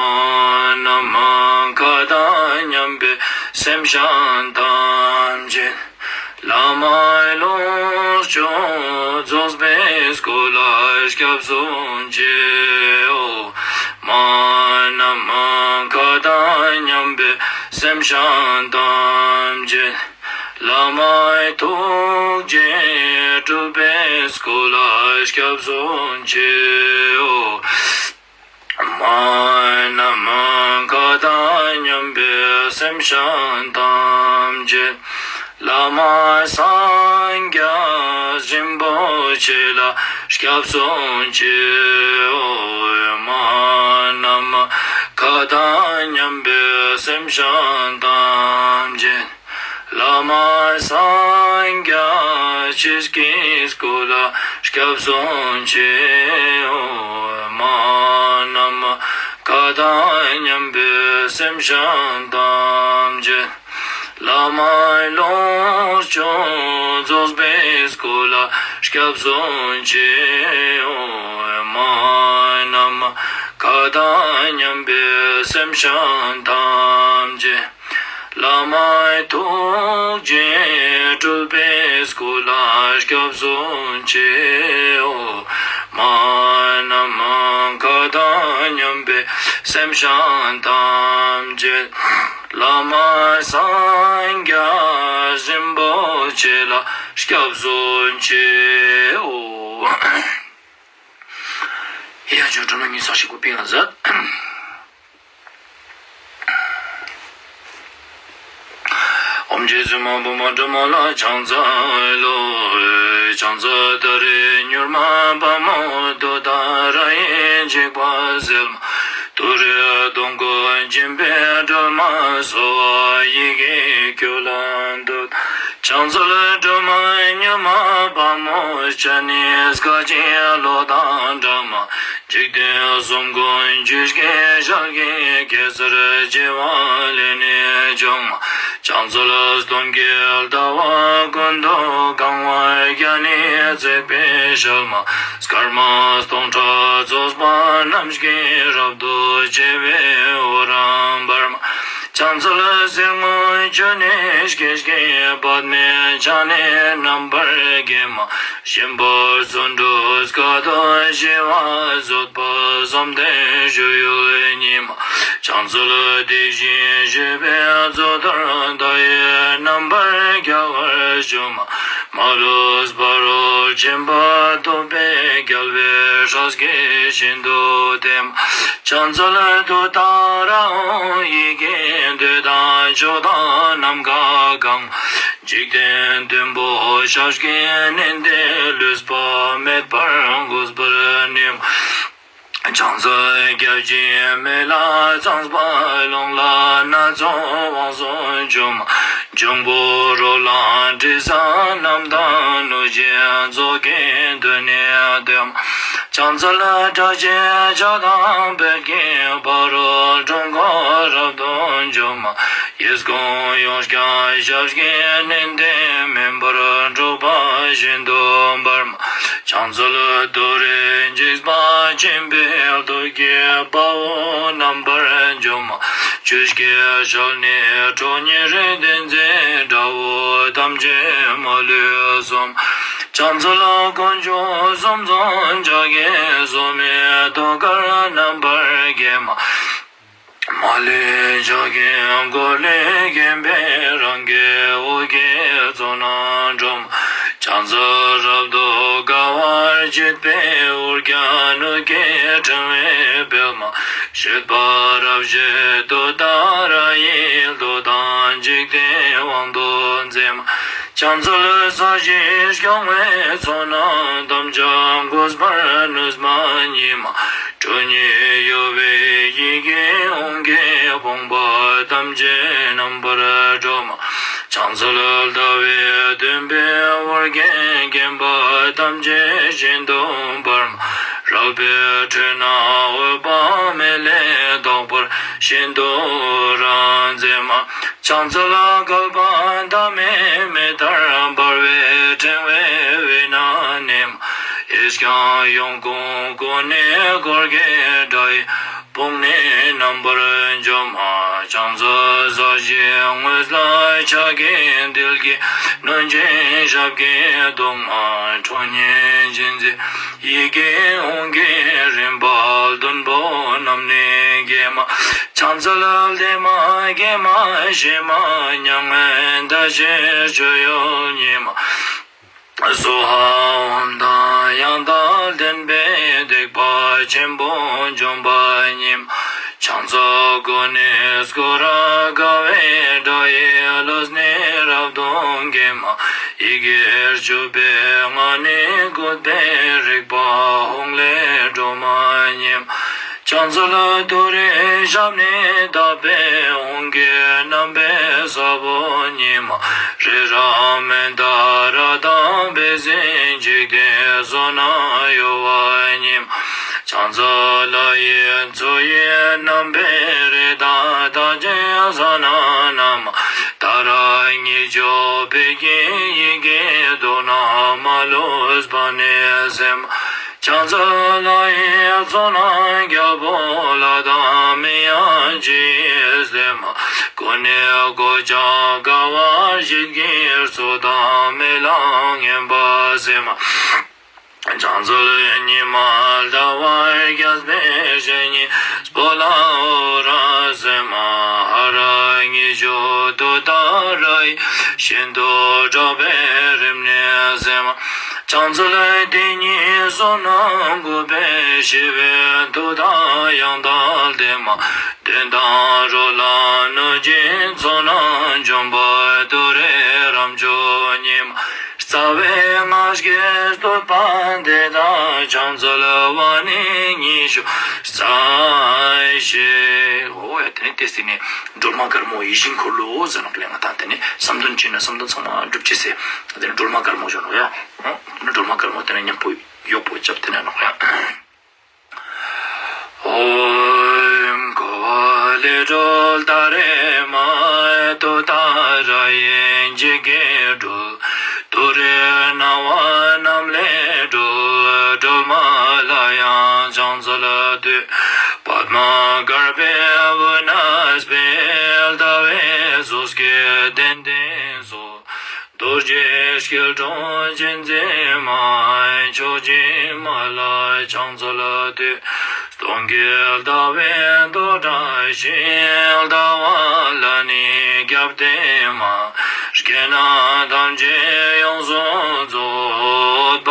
ནམ་མཁའ་དང་མཉམ་པའི་སེམས་ཅན་ཐམས་ཅད་བླ་མ་ལོངས་སྤྱོད་རྫོགས་པའི་སྐུ་ལ་སྐྱབས་སུ་མཆིའོ། མ་ནམ་མཁའ་དང་མཉམ་པའི་སེམས་ཅན་ཐམས་ཅད་བླ་མ་ཐུགས་རྗེ་སྤྲུལ་པའི་སྐུ་ལ་སྐྱབས་སུ་མཆིའོ། མ་ནམ་མཁའ་དང་མཉམ་པའི་སེམས་ཅན་ཐམས་ཅད་བླ་མ་སངས་རྒྱས་རིན་པོ་ཆེ་ལ་སྐྱབས་སུ་མཆིའོ། མ་ནམ་མཁའ་དང་མཉམ་པའི་སེམས་ཅན་ཐམས་ཅད་བླ་མ་སངས་རྒྱས་ཆོས་ཀྱི་སྐུ་ལ་སྐྱབས་སུ་མཆིའོ། མ་ནམ་མཁའ་དང་མཉམ་པའི་སེམས་ཅན་ཐམས་ཅད་བླ་མ་ལོངས་སྤྱོད་རྫོགས་པའི་སྐུ་ལ་སྐྱབས་སུ་མཆིའོ། མ་ནམ་མཁའ་དང་མཉམ་པའི་སེམས་ཅན་ཐམས་ཅད་བླ་མ་ཐུགས་རྗེ་སྤྲུལ་པའི་སྐུ་ལ་སྐྱབས་སུ་མཆིའོ། མ་ནམ་མཁའ་དང་མཉམ་པའི་སེམས་ཅན་ཐམས་ཅད་བླ་མ་སངས་རྒྱས་རིན་པོ་ཆེ་ལ་སྐྱབས་སུ་མཆིའོ། ཡ་ཇུ་སྒྲོལ་མ་ཉི་ཤུ་རྩ་གཅིག་པོ་པིང་ང་ཟད། རྗེ་བཙུན་མ་བུམ་པ་སྒྲོལ་མ་ལ་ཕྱག་འཚལ་ལོ། ཕྱག་འཚལ་ཏུ་རེ་མྱུར་མ་དཔའ་མོ་ཏུཏྟཱ་ར་ཡི་འཇིགས་པ་སེལ་མ། ཏུ་རེ་སྟོང་སྐུ་འཇིམ་པའི་སྒྲོལ་མ་གསོལ་བ་ཡི་གེ་ཁྱོད་ལ་འདུད། ཕྱག་འཚལ་སྒྲོལ་མ་མྱུར་མ་དཔའ་མོ་ཕྱག་ནི་སྐད་ཅིག་གློག་དང་འདྲ་མ། འཇིག་རྟེན་གསུམ་མགོན་ཆུ་སྐྱེས་ཞལ་གྱི་གེ་སར་བྱེ་བ་ལས་ནི་བྱུང་མ། ཕྱག་འཚལ་སྟོན་ཀའི་ཟླ་བ་ཀུན་ཏུ་གང་བ་རྒྱ་ནི་བརྩེགས་པའི་ཞལ་མ། སྐར་མ་སྟོང་ཕྲག་ཚོགས་པ་རྣམས་ཀྱིས་རབ་ཏུ་ཕྱེ་བའི་འོད་རབ་འབར་མ། ཕྱག་འཚལ་གསེར་སྔོ་ཆུ་ནས་སྐྱེས་ཀྱི་པདྨས་ཕྱག་ནི་རྣམ་པར་བརྒྱན་མ། ཞིང་པར་བརྩོན་འགྲུས་དཀའ་ཐུབ་ཞི་བ་བཟོད་པ་བསམ་གཏན་བཞུགས་ཡུལ་ཉིད་མ། ཕྱག་འཚལ་དེ་བཞིན་གཤེགས་པའི་གཙུག་ཏོར་མཐའ་ཡས་རྣམ་པར་རྒྱལ་བར་བཞུགས་མ། མ་ལུས་ཕ་རོལ་ཕྱིན་པ་ཐོབ་པའི་རྒྱལ་བའི་སྲས་ཀྱིས་ཤིན་ཏུ་བསྟེན་མ། ཕྱག་འཚལ་ཏུཏྟཱ་ར་ཧཱུྃ་ཡི་གེས་འདོད་དང་ཕྱོགས་དང་ནམ་མཁའ་གང་། འཇིག་རྟེན་བདུན་པོ་ཞབས་ཀྱིས་མནན་ཏེ་ལུས་པ་མེད་པར་འགུགས་པར་ནུས་མ། ཕྱག་འཚལ་བརྒྱ་བྱིན་མེ་ལྷ་ཚངས་པ་རླུང་ལྷ་སྣ་ཚོགས་དབང་སུ་འབྱུང་མ། འབྱུང་པོ་རོ་ལངས་དྲི་ཟ་རྣམས་དང་གནོད་སྦྱིན་ཚོགས་ཀྱིས་མདུན་ནས་བསྟོད་མ། ཕྱག་འཚལ་སྐྲག་བྱེད་ལྕགས་དང་དཔལ་གྱི་ཕ་རོལ་ཕྲེང་སྐོར་རབ་ཏུ་འཇོམས་མ། གཡས་བསྐུམ་ཡོངས་བརྐྱང་ཞབས་ཀྱིས་མནན་ཏེ་མེ་འབར་འཁྲུགས་པ་ཤིན་ཏུ་འབར་མ། ཕྱག་འཚལ་ཏུ་རེ་འཇིགས་པ་ཆེན་པོའི་གདུགས་ཀྱི་དཔའ་བོ་རྣམ་པར་འཇོམས་མ། ཆུ་སྐྱེས་ཞལ་ནི་ཁྲོ་གཉེར་བདུད་རྩི་དགྲ་བོ་ཐམས་ཅད་མ་ལུས་གསོད་མ། ཕྱག་འཚལ་དཀོན་མཆོག་གསུམ་མཚོན་ཕྱག་གིས་བཟུང་མའི་ཐུགས་ཀར་རྣམ་པར་བརྒྱན་མ། མ་ལུས་ཕྱག་གི་མགོ་ལུས་བརྒྱན་པའི་རང་གི་འོད་ཀྱི་ཚོགས་རྣམས་སྒྲོལ་མ། ཕྱག་འཚལ་རབ་ཏུ་དགའ་བར་བརྗིད་པའི་འུར་རྒྱན་སྣོད་ཀྱི་ཕྲེང་བས་སྤེལ་མ། བཞད་པ་རབ་བཞད་ཏུཏྟཱ་ར་ཡི་མདོག་དང་འཇིག་རྟེན་དབང་དུ་མཛད་མ། ཕྱག་འཚལ་ས་གཞི་སྐྱོང་བའི་ཚོགས་རྣམས་ཐམས་ཅད་འགུགས་པར་ནུས་མ་ཉིད་མ། ཁྲོ་གཉེར་གཡོ་བའི་ཡི་གེ་ཧཱུྃ་གི་དཔུང་པ་ཐམས་ཅད་རྣམ་པར་སྒྲོལ་མ། ཕྱག་འཚལ་ཟླ་བའི་བདུན་པའི་འོད་ཀྱིས་བརྒྱན་པ་ཐམས་ཅད་ཤིན་ཏུ་འབར་མ། རལ་པའི་ཁྲོད་ན་འོད་དཔག་མེད་ལས་དག་པར་ཤིན་ཏུ་རབ་མཛད་མ། ཕྱག་འཚལ་བསྐལ་པ་ཟླ་མེད་མེ་ལྟར་འབར་བའི་ཕྲེང་བའི་དབུས་ན་གནས་མ། ཡེ་ཤེས་ཡོངས་བསྐོར་ཀུན་ནས་བསྐོར་དགའི་སྒྲ་ཡི་དཔུང་ནི་རྣམ་པར་འཇོམས་མ། ཕྱག་འཚལ་ས་གཞིའི་ངོས་ལ་ཕྱག་གི་མཐིལ་གྱིས་བསྣུན་ཅིང་ཞབས་ཀྱིས་བརྡུང་མ། ཁྲོ་གཉེར་བཅིངས་མཛད་ཡི་གེ་ཧཱུྃ་གི་རིམ་པ་བདུན་པོ་རྣམས་ནི་འགེམས་མ། ཕྱག་འཚལ་བདེ་མ་དགེ་མ་ཞི་མ་མྱ་ངན་འདའ་ཞིང་སྤྱོད་ཡུལ་ཉིད་མ། སྭཱ་ཧཱ་ཨོཾ་དང་ཡང་དག་ལྡན་པས་སྡིག་པ་ཆེན་པོ་འཇོམས་པ་ཉིད་མ། ཕྱག་འཚལ་ཀུན་ནས་བསྐོར་རབ་དགའ་བའི་སྒྲ་ཡིས་ལུས་ནི་རབ་ཏུ་འགེམས་མ། ཡི་གེ་བཅུ་པའི་ངག་ནི་བཀོད་པའི་རིག་པ་ཧཱུྃ་ལས་སྒྲོལ་མ་ཉིད་མ། ཕྱག་འཚལ་ཏུ་རེའི་ཞབས་ནི་དག་པའི་ཧཱུྃ་གི་རྣམ་པའི་ས་བོན་ཉིད་མ། རི་རབ་མནྡ་ར་དང་འབིགས་བྱེད་འཇིག་རྟེན་གསུམ་ན་གཡོ་བ་ཉིད་མ། ཕྱག་འཚལ་ལྷ་ཡི་མཚོ་ཡི་རྣམ་པའི་རི་དྭགས་རྟག་བརྒྱན་ས་རྣམས་ན་མ། ཏཱ་ར་གཉིས་བརྗོད་འབིགས་ཀྱི་ཡི་གེ་མདོར་ན་མ་ལུས་པ་ནི་སེམས། ཕྱག་འཚལ་ལྷ་ཡི་ཚོགས་རྣམས་རྒྱལ་པོ་ལྷ་དང་མི་ཡང་ཇི་སྲིད་མ། ཀུན་ནས་གོ་ཆ་དགའ་བ་བཞད་ཀྱི་མཚོ་དང་མེ་ལྷ་མངོན་པར་གསལ་མ། ཕྱག་འཚལ་ཉི་མ་ཟླ་བ་རྒྱས་པའི་ཞལ་གཉིས་པོ་ལ་འོད་རབ་གསལ་མ། ཧ་ར་གཉིས་བརྗོད་ཏུཏྟཱ་ར་ཡི་ཤིན་ཏུ་དྲག་པོའི་རིམས་ནད་སེལ་མ། ཕྱག་འཚལ་དེ་ཉིད་གསུམ་རྣམས་འགུགས་པའི་ཞི་བའི་མཐུ་དང་ཡང་དག་ལྡན་མ། གདོན་དང་རོ་ལངས་གནོད་སྦྱིན་ཚོགས་རྣམས་འཇོམས་པ་ཏུ་རེ་ ལྟ་བའི་ང་རྒྱལ་བསྟོད་པ་འདི་དག་ཕྱག་འཚལ་བ་ནི་ཉི་ཤུ་རྩ་བཞི། འོ་ཡ་ཏེ་ནེ་ཏེ་སྟིང་ནེ་སྒྲོལ་མ་དཀར་མོ་ཡིད་བཞིན་འཁོར་ལོ་ཟེར་ནོག་ལེ། ང་དང་ཏེ་ནེ་བསམ་དོན་ཅི་ན་བསམ་དོན་ཚང་མ་འགྲུབ་ཅེས་སི་ཏེ་ནེ་སྒྲོལ་མ་དཀར་མོ་ཞུ་ནོག་ཡ། ཏེ་ནེ་སྒྲོལ་མ་དཀར་མོ་ཏེ་ནེ་མཉམ་པོ་ཡོག་པོ་རྒྱབ་སྟེ་ན་ནོག་ཡ། ཨོཾ་འཁོར་བ་ལས་སྒྲོལ་ཏཱ་རེ་མ། ཏུཏྟཱ་ར་ཡེ་འཇིགས་བརྒྱད་སྒྲོལ། ཏུ་རེ་སྣང་བ་རྣམས་ལས་སྒྲོལ། སྒྲོལ་མ་ལ་ཡང་ཕྱག་འཚལ་བསྟོད། པདྨ་དཀར་པོའི་སྤུ་ན་སྤེལ། ཟླ་བའི་གཟུགས་ཀྱི་གདན་སྟེང་སོགས། རྡོ་རྗེ་སྐྱིལ་ཀྲུང་གཅན་གཟན་མ། མཆོག་སྦྱིན་མ་ལ་ཕྱག་འཚལ་བསྟོད། སྟོང་གི་ཟླ་བའི་མདོག་བཀྲ་ཞིང་། ཟླ་བ་ལ་ནི་རྒྱབ་རྟེན་མ། སྐྱེ་གནས་ཐམས་ཅད་ཡོངས་སུ་རྫོགས། པ་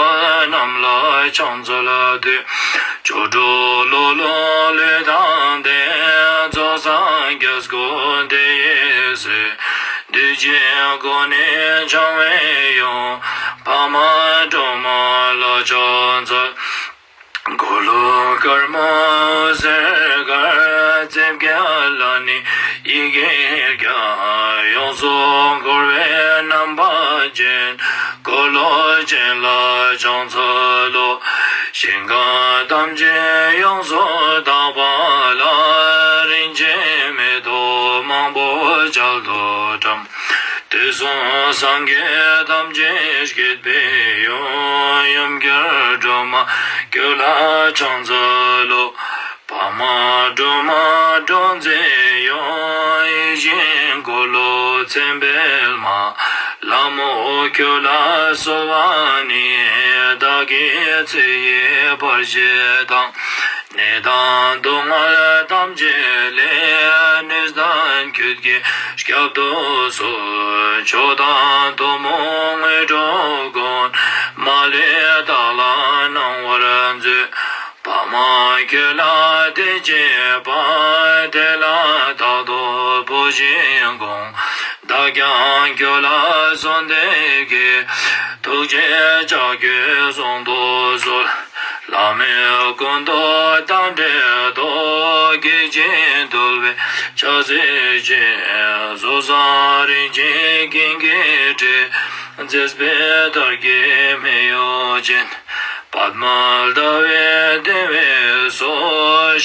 རྣམས་ལ་ཕྱག་འཚལ་བསྟོད། ཆོ་འཕྲུལ་ཀློང་ལུས་དང་ལྡན། ཚོགས་བསགས་རྒྱ་སྐུ་དེ་ཡི་སྲས། བདུད་ཀྱི་མགོ་ནས་འཆང་བའི་དབྱིངས། འཕགས་མ་སྒྲོལ་མ་ལ་ཕྱག་འཚལ། འཁོར་ལོ་དཀར་མོ་སེར་དཀར། རྩིབས་བརྒྱད་ལ་ནི་ཡི་གེ་བརྒྱ། ཡོངས་སུ་འཁོར་བའི་རྣམ་པ་ཅན། འཁོར་ལོ་ཅན་ལ་ཕྱག་འཚལ་ལོ། ཞིང་ཁམས་ཐམས་ཅད་ཡོངས་སུ་དག་པ་ལ། རིན་ཆེན་མེ་ཏོག་མང་པོ་གྱལ་དུ་བཀྲམ། དུས་གསུམ་སངས་རྒྱས་ཐམས་ཅད་བསྐྱེད་པའི་དབྱིངས། ཡུམ་གྱུར་སྒྲོལ་མ་ཁྱོད་ལ་ཕྱག་འཚལ་ལོ། འཕགས་མ་སྒྲོལ་མ་སྒྲོལ་མཛད་དབྱིངས། ཡིད་བཞིན་འཁོར་ལོ་མཚན་དཔལ་མ། ལྷ་མོ་ཁྱོད་ལ་གསོལ་བ་ནི། བདག་གི་ཚེ་ཡི་བར་ཆད་དང་། ནད་དང་སྡུག་བསྔལ་ཐམས་ཅད་ལས། གནོད་སྟོན་ཁྱོད་ཀྱིས་བསྐྱབ་ཏུ་གསོལ། མཆོག་དང་ཐུན་མོང་དངོས་གྲུབ་ཀུན། མ་ལུས་བདག་ལ་གནང་བར་མཛོད། འཕགས་མ་ཁྱོད་ལ་དད་བྱེད་པ། དེ་ལ་རྟག་ཏུ་བུ་བཞིན་དགོངས། བདག་ཀྱང་ཁྱོད་ལ་གསོལ་འདེབས་ཀྱི། ཐུགས་རྗེའི་ལྕགས་ཀྱུས་བཟུང་དུ་གསོལ། ལྷ་མོས་ཀུན་ཏུ་རྟ་དྲེལ་ཐོགས། སྐད་ཅིག་འདུལ་བའི་ཕྱག་འཚལ་ཞིང་། གཟུགས་བཟང་རིན་ཆེན་ཀུན་གྱིས་སྤྲས། མཛེས་པའི་དར་གྱི་སྨད་གཡོགས་ཅན། པདྨ་ཟླ་བའི་བདེ་བའི་མཚོ།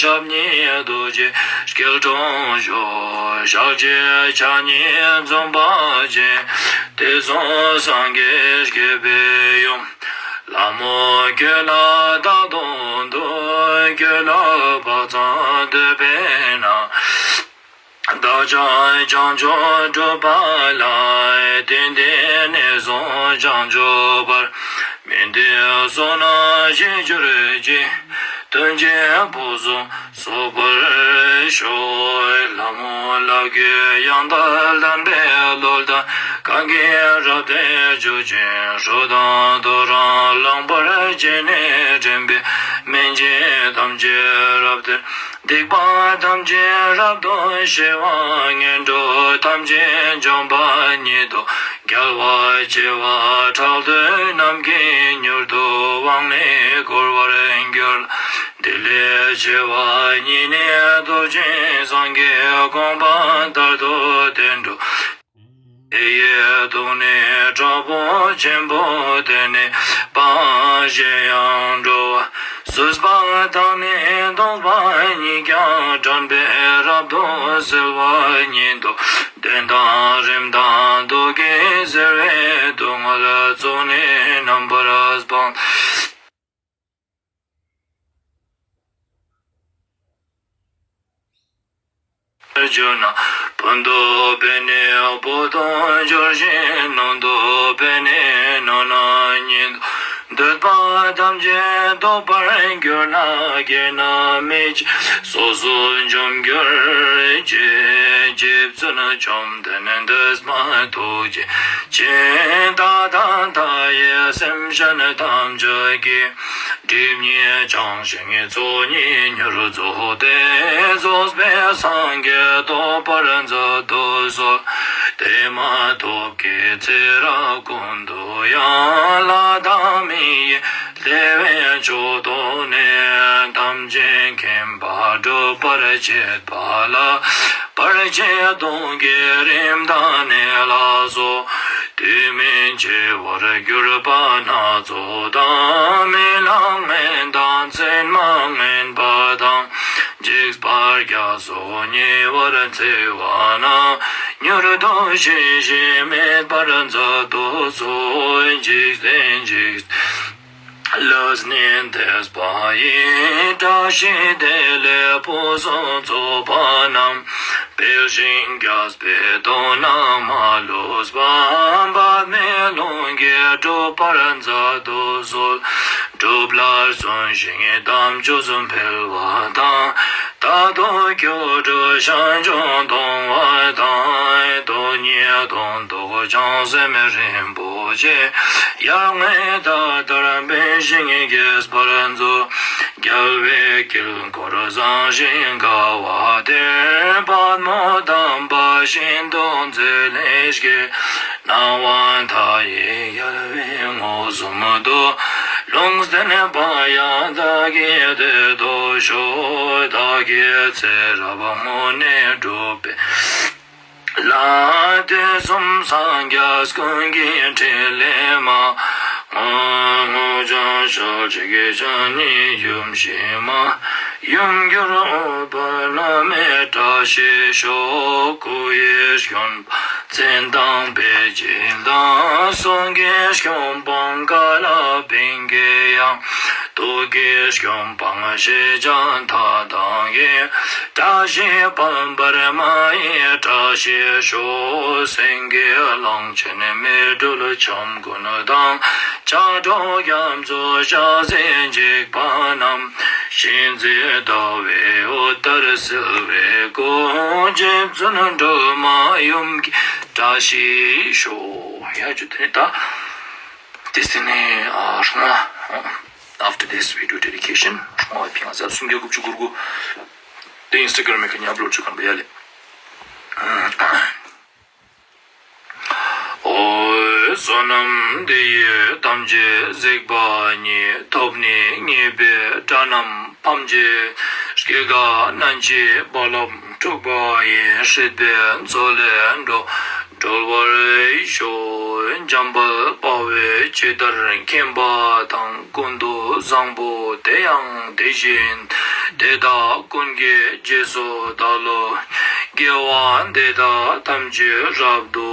ཞབས་གཉིས་རྡོ་རྗེ་སྐྱིལ་ཀྲུང་བཞུགས། ཞལ་གཅིག་ཕྱག་གཉིས་འཛུམ་པ་ཅན། དུས་གསུམ་སངས་རྒྱས་སྐྱེད་པའི་ཡུམ། ལྷ་མོ་ཁྱོད་ལ་རྟག་ཏུ་འདུད། ཁྱོད་ལ་དཔག་བསམ་བསྟོད་པས་ན། བདག་ཀྱང་བྱང་ཆུབ་སྒྲུབ་པ་ལ། དེང་འདིར་ནས་བཟུང་བྱང་ཆུབ་བར། མི་མཐུན་ཕྱོགས་རྣམས་ཞི་གྱུར་ཅིག་དོན་ཆེན་ཕུན་སུམ་ཚོགས་པར་ཤོག་ལྷ་མོ་ལག་བརྒྱུད་ཡང་དག་ལྡན་པའི་བློ་ལྡན། གང་གིས་རབ་བརྟན་བརྗོད་ཅིང་ཧྲོ་དང་ཐོ་རངས་ལངས་པར་བྱས་ནས། འདྲེན་པའི་སྨན་གྱིས་ཐམས་ཅད་རབ་སྟེར། སྡིག་པ་ཐམས་ཅད་རབ་ཏུ་ཞི་བ། ངན་འགྲོ་ཐམས་ཅད་འཇོམས་པ་ཉིད་དོ། རྒྱལ་བ་བྱེ་བ་ཕྲག་བདུན་རྣམས་ཀྱིས། མྱུར་དུ་དབང་ལས་འཁོར་བར་འགྱུར། དེ་ལས་ཆེ་བ་ཉིད་ནི་ཐོབ་ཅིང་། སངས་རྒྱས་གོ་འཕང་མཐར་ཐུག་དེར་འགྲོ། དེ་ཡི་དུག་ནི་དྲག་པོ་ཆེན་པོ་དེ་ནི་སྤང་། གཞན་ཡང་འགྲོ་བ་སོས་པ་དང་ནི་ལྡོངས་པ་ཉིད་ཀྱང་། དྲན་པས་རབ་ཏུ་གསལ་བ་ཉིད་དོ། གདོན་དང་རིམས་དང་དུག་གིས་གཟིར་བའི་སྡུག་བསྔལ་ཚོགས་ནི་རྣམ་པར་སྤངས། གྱུར་ན་ཕུང་དུ་བས་ནི་ཕུང་དུ་འགྱུར་ཞིང་། རྣོན་དུ་བས་ནི་རྣོན་ན་ཉིད་དོ། འདོད་པ་ཐམས་ཅད་ཐོབ་པར་གྱུར་ན། དགེ་རྣམས་མི་བྱེད་སོ་སོར་འཇོམས་གྱུར་ཅིག་རྗེ་བཙུན་བཅོམ་ལྡན་འདས་མ་ཐུགས་རྗེ་ཅན། ད་ལྟ་མཐའ་ཡས་སེམས་ཅན་ཐམས་ཅད་ཀྱི། སྒྲིབ་གཉིས་བྱང་ཞིང་ཚོགས་གཉིས་མྱུར་རྫོགས་ཏེ། རྫོགས་པའི་སངས་རྒྱས་ཐོབ་པར་མཛད་དུ་གསོལ། དེ་ མ་ཐོབ་ཀྱི་ཚེ་རབས་ཀུན་ཏུ་ཡང་། ལྷ་དང་མི་ཡི་བདེ་བའི་མཆོག་ཐོབ་ནས། ཐམས་ཅད་མཁྱེན་པ་སྒྲུབ་པར་བྱེད་པ་ལ། བར་ཆད་གདོན་བགེགས་རིམས་དང་ནད་ལ་སོགས། དུས་མིན་འཆི་བར་གྱུར་པ་སྣ་ཚོགས་དང་། རྨི་ལམ་ངན་དང་མཚན་མ་ངན་པ་དང་། འཇིགས་པ་བརྒྱ་སོགས་ཉེ་བར་འཚེ་བ་རྣམས། མྱུར་དུ་ཞི་ཞིང་མེད་པར་མཛད་དུ་གསོལ། འཇིག་རྟེན་འཇིག་ལས་ནི་འདས་པ་ཡི། བཀྲ་ཤིས་བདེ་ལེགས་ཕུན་སུམ་ཚོགས་པ་རྣམས། འཕེལ་ཞིང་རྒྱས་པའི་དོན་རྣམས་མ་ལུས་པ། འབད་མེད་ལྷུན་གྱིས་འགྲུབ་པར་མཛད་དུ་གསོལ། སྒྲུབ་ལ་བརྩོན་ཞིང་དམ་ཆོས་འཕེལ་བ་དང་། རྟག་ཏུ་སྐྱབས་འགྲོ་ཞིང་སྐྱོན་གཏོང་བ་དང་། དོན་གཉིས་དོན་རྟོགས་བྱང་སེམས་རིན་པོ་ཆེ། ཡར་ངོའི་ཟླ་ལྟར་འཕེལ་ཞིང་རྒྱས་པར་མཛོད། རྒྱལ་བའི་དཀྱིལ་འཁོར་བཟང་ཞིང་དགའ་བ་དེར། པདྨོ་དམ་པ་ཤིན་ཏུ་མཛེས་ལེགས་སྐྱེས། སྣང་བ་མཐའ་ཡས་རྒྱལ་བའི་ངོས་བཟུང་དུ། ལུང་བསྟན་པ་ཡང་བདག་གིས་དེར་ཐོབ་ཤོག། བདག་གི་ཚེ་རབས་སྔོན་ནས་བསྒྲུབས་པའི་ལྷ། དུས་གསུམ་སངས་རྒྱས་ཀུན་གྱི་ཕྲིན་ལས་མ། དངོས་བྱང་ཞལ་གཅིག་གི་ཕྱག་གཉིས་ཡུམ་ཞི་མ། ཡུམ་གྱུར་འོད་དཔལ་བླ་མའི་བཀྲ་ཤིས་ཤོག། སྐུ་ཡི་སྐྱོན་མཚན་དང་དཔེ་བྱད་དང་། གསུང་གི་སྐྱོན་སྤངས་ཀ་ལ་པིང་གི་དབྱངས། དུག་གི་སྐྱོན་སྤངས་ཞེས་བྱ་མཐའ་དག་གི། བཀྲ་ཤིས་དཔལ་འབར་མ་ཡི་བཀྲ་ཤིས་ཤོག། སེང་གེ་གླང་ཆེན་མེ་སྦྲུལ་འཆམ་རྐུན་དང་། ལྕགས་སྒྲོག་རྒྱ་མཚོ་ཞལ་ཟས་འཇིགས་པ་རྣམས། གཤིན་རྗེ་ཟླ་བའི་འོད་ལྟར་གསལ་བའི་སྐུ། རྗེ་བཙུན་སྒྲོལ་མ་ཡུམ་གྱི་བཀྲ་ཤིས་ཤོག། ཡ་ཇུ་དེ་ནི་ད། དེ་སྟེ་ནི་ཨ་སྲུང་མ། After this video dedication, སྲུང་མ་བའི་ཕིང་ང་ཟ་སུམ་བརྒྱ་དགུ་བཅུ་གོ་དགུ། དེ་ཨིན་སི་ཊ་གྷ་རམ་མི་ཀ་ནེ་ཨབ་ལོཌ་ཅོ་ཁན་པ་ཡ་ལེ། ཨོ། བསོད་ནམས་འདི་ཡིས་ཐམས་ཅད་གཟིགས་པ་ཉིད། ཐོབ་ནས་ཉེས་པའི་དགྲ་རྣམས་ཕམ་བྱས་ཤིང་། སྐྱེ་རྒ་ན་འཆིའི་རྦ་རླབས་འཁྲུགས་པ་ཡི། སྲིད་པའི་མཚོ་ལས་འགྲོ་སྒྲོལ་བར་ཤོག། འཇམ་དཔལ་དཔའ་བོས་ཇི་ལྟར་མཁྱེན་པ་དང་། ཀུན་ཏུ་བཟང་པོ་དེ་ཡང་དེ་བཞིན་ཏེ། དེ་དག་ཀུན་གྱི་རྗེས་སུ་བདག་སློབ་ཅིང་། དགེ་བ་འདི་དག་ཐམས་ཅད་རབ་ཏུ་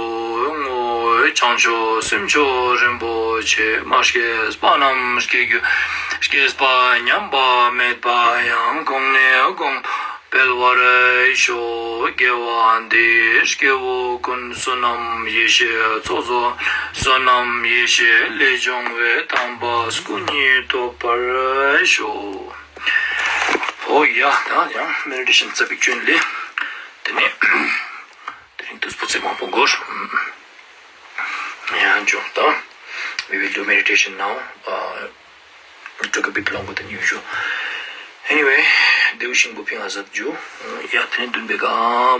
བསྔོ། བྱང་ཆུབ་སེམས་མཆོག་རིན་པོ་ཆེ། མ་སྐྱེས་པ་རྣམས་སྐྱེ་གྱུར། སྐྱེས་པ་ཉམས་པ་མེད་པ་ཡང་། གོང་ནས་གོང་དུ་འཕེལ་བར་ཤོག། དགེ་བ་འདིས་སྐྱེ་བོ་ཀུན། བསོད་ནམས་ཡེ་ཤེས་ཚོགས་རྫོགས། བསོད་ནམས་ཡེ་ཤེས་ལས་བྱུང་བའི། དམ་པ་སྐུ་གཉིས་ཐོབ་པར་ཤོག། ཨོ་ཡ། ད་ཡང་མེ་ཌི་ཊེ་ཤན་ཙ་པིག་ཅོ་ཨིན་ལེ། དེ་ནེ་དེ་རིང་དུས་པོ་ཙེ་མང་པོ་འགོར། ཡང་ཇུ་ད། We will do meditation now. Uh, it took a bit longer than usual. Anyway, དེའུ་ཤིང་པོ་ཕིང་ང་ཟ་ཇུ། ཡ་དེ་ནེ་དུན་པེ་ག་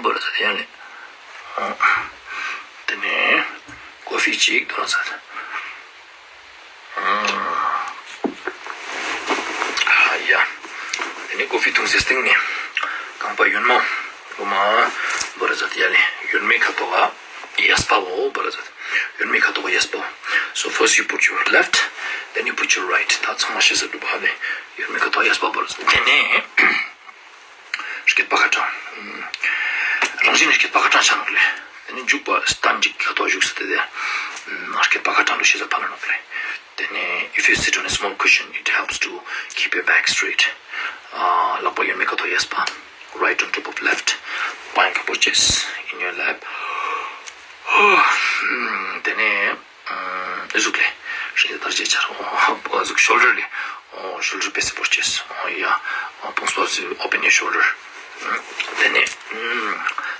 བོར་ཟ་ཡ་ལེ། དེ་ནེ་ཀོ་ཕི་ཅིག་དོར་ཟ། ཡ། དེ་ནེ་ཀོ་ཕི་ཐུང་སེ་སྟིང་ནེ་རྐང་པ་གཡོན་མ་གོ་མ་བོར་ཟ་ཡ་ལེ། གཡོན་མའི་ཁ་ཐོག་ག་གཡས་པ་བོ་བོར་ཟ། གཡོན་མའི་ཁ་ཐོག་ག་གཡས་པ་བོ། So first you put your left, then you put your right. ད་ཚང་མ་ཤེས་ས་འདུག་པ་ཧ་ལེ། གཡོན་མའི་ཁ་ཐོག་ག་གཡས་པ་བོར་ཟ། དེ་ནེ་སྐེད་པ་ཁ་ཏྲང་། རང་བཞིན་ནི་སྐེད་པ་ཁ་ཏྲང་ཆ་ནོག་ལེ། དེ་ནེ་འཇུག་པ་སྟན་ཅིག་ཁ་ཐོག་ག་བཞུགས་ས་དེ་དེ། སྐེད་པ་ཁ་ཏྲང་ལུ་ཤེས་ས་ཕན་ནོག་ལེ། དེ་ནེ་if you sit on a small cushion, it helps to keep your back straight. ལག་པ་གཡོན་མའི་ཁ་ཐོག་ག་གཡས་པ། Right on top of left. པ་ཡང་ཁ་བོར་ཅེས། In your lap. དེ་ནེ་ཨ་ཟུག་ལེ། ཤེས་ས་དར་ཅེས་ཆ་ར། ཨ་ཟུག་ཤོལ་ཌར་ལེ། ཨོ་ཤོལ་ཌར་པེ་སེ་བོར་ཅེས། ཨོ་ཡ། ཨ་དཔུང་པ་སེ་open your shoulder. དེ་ནེ་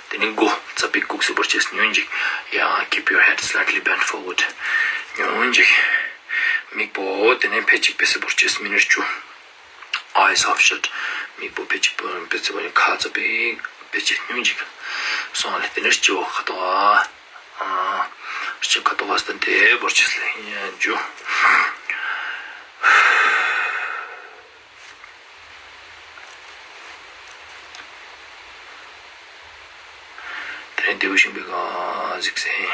དེ་ནེ་མགོ་ཙ་པིག་གུག་སེ་བོར་ཅེས། ཉུང་ངུན་ཅིག། ཡ། Keep your head slightly bent forward. ཉུང་ངུན་ཅིག། མིག་པོ་དེ་ནེ་ཕེ་ཅིག་པེ་སེ་བོར་ཅེས། མི་ནཊ་བཅུ། Eyes half shut. མིག་པོ་ཕེ་ཅིག་པེ་སེ་བོར། ཁ་ཙ་པིག་ཕེ་ཅིག་ཉུང་ངུན་ཅིག་སོང་ལེ། དེ་ནེ་སྤྱི་བོ་ཁ་ཐོག་ག་ཨ་ཤེས་ཁ་ཏོག་ག་སྟན་ཏེ་བོར་ཅེས་ལེ་ཡ་ཇུ། ཏེ་ནེ་དེ་བོ་ཤིང་པོའི་ཀ་གཟིགས་སེ།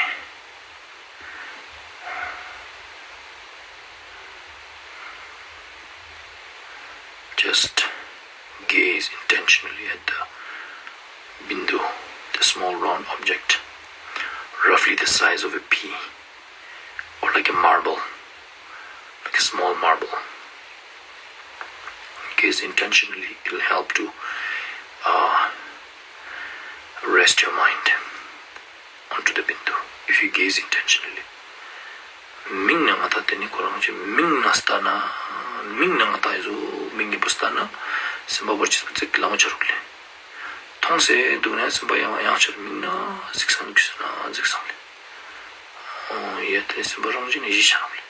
Just gaze intentionally at the bindu, the small round object, roughly the size of a pea, or like a marble, like a small marble. Gaze intentionally, it'll help to uh, rest your mind onto the bindu if you gaze intentionally. མིག་ནེ་ང་ཏང་ཏེ་ནེ་ཁོ་རང་ཅིག་མིག་ནེ་ལྟ་ན། མིག་ནེ་ང་ཏང་ཨི་ཟུག་མིག་གཉིས་པོ་ལྟ་ན་སེམས་པ་བོར་ཅེས་པོ་ཙེག་ལ་མོ་ཆ་རུག་ལེ། མཐོང་སེ་དུག་ན་སེམས་པ་ཡང་ཡང་ཆ་རུག་མིག་ནེ་གཟིགས་སང་ལེ་ཁུ་སེ་ན་གཟིགས་སང་ལེ། ཨོ་ཡ་ཏེ་སེམས་པ་རང་བཞིན་ནེ་ཞི་ཆ་རུག་ལེ།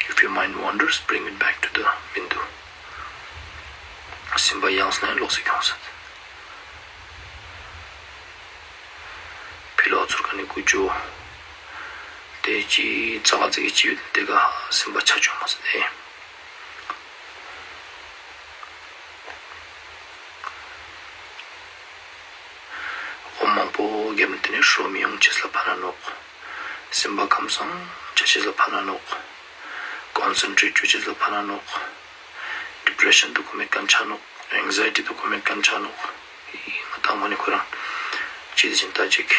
If your mind wanders, bring it back to the bindu. སེམས་པ་ཡང་སེ་ན་ལོགས་སེ་ཁྱོངས་སེ། ཕི་ལོགས་ཚུར་ཀ་ནེ་ཀུ་ཅོ། ཏེ་ཅི་ཙ་ག་ཙིག་གི་ཅི་ཡོད་ཏེ་ཀ་སེམས་པ་ཆ་ཅུག་མ་ཟེར་ཏེ། འོ་མང་པོ་རྒྱབ་ན་ཏེ་ནེ་ཧྲོ་མི་ཡོང་ཅེས་ལ་ཕན་ན་ནོག་སེམས་པ་ཁམས་སང་ཆ་ཅེས་ལ་ཕན་ན་ནོག་ཀོན་སེན་ཊྲེཊ་ཅོ་ཅེས་ལ་ཕན་ན་ནོག་ཌི་པྲེ་ཤན་དུ་ཁོ་མེད་ཁན་ཆ་ནོག་ཨེང་ཛའི་ཊི་དུ་ཁོ་མེད་ཁན་ཆ་ནོག་ང་ཏང་མ་ནེ་ཁོ་རང་ཅི་ཏེ་ཅིག་ཏ་ཅིག་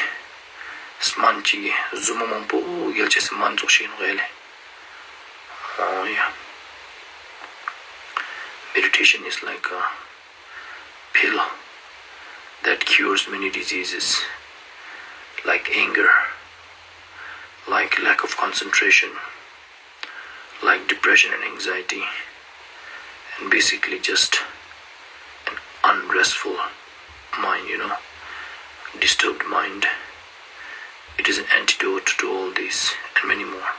སྨན་ཅིག་གི་ཟུར་མོ་མང་པོ་རྒྱལ་ཅེས་སི་སྨན་ཙོགས་ཤིག་ཨིན་ནོག་ཨེ་ལེ། ཨོ་ཡ། Meditation is like a pill that cures many diseases, like anger, like lack of concentration, like depression and anxiety, and basically just an unrestful mind, you know, disturbed mind. It is an antidote to all these and many more.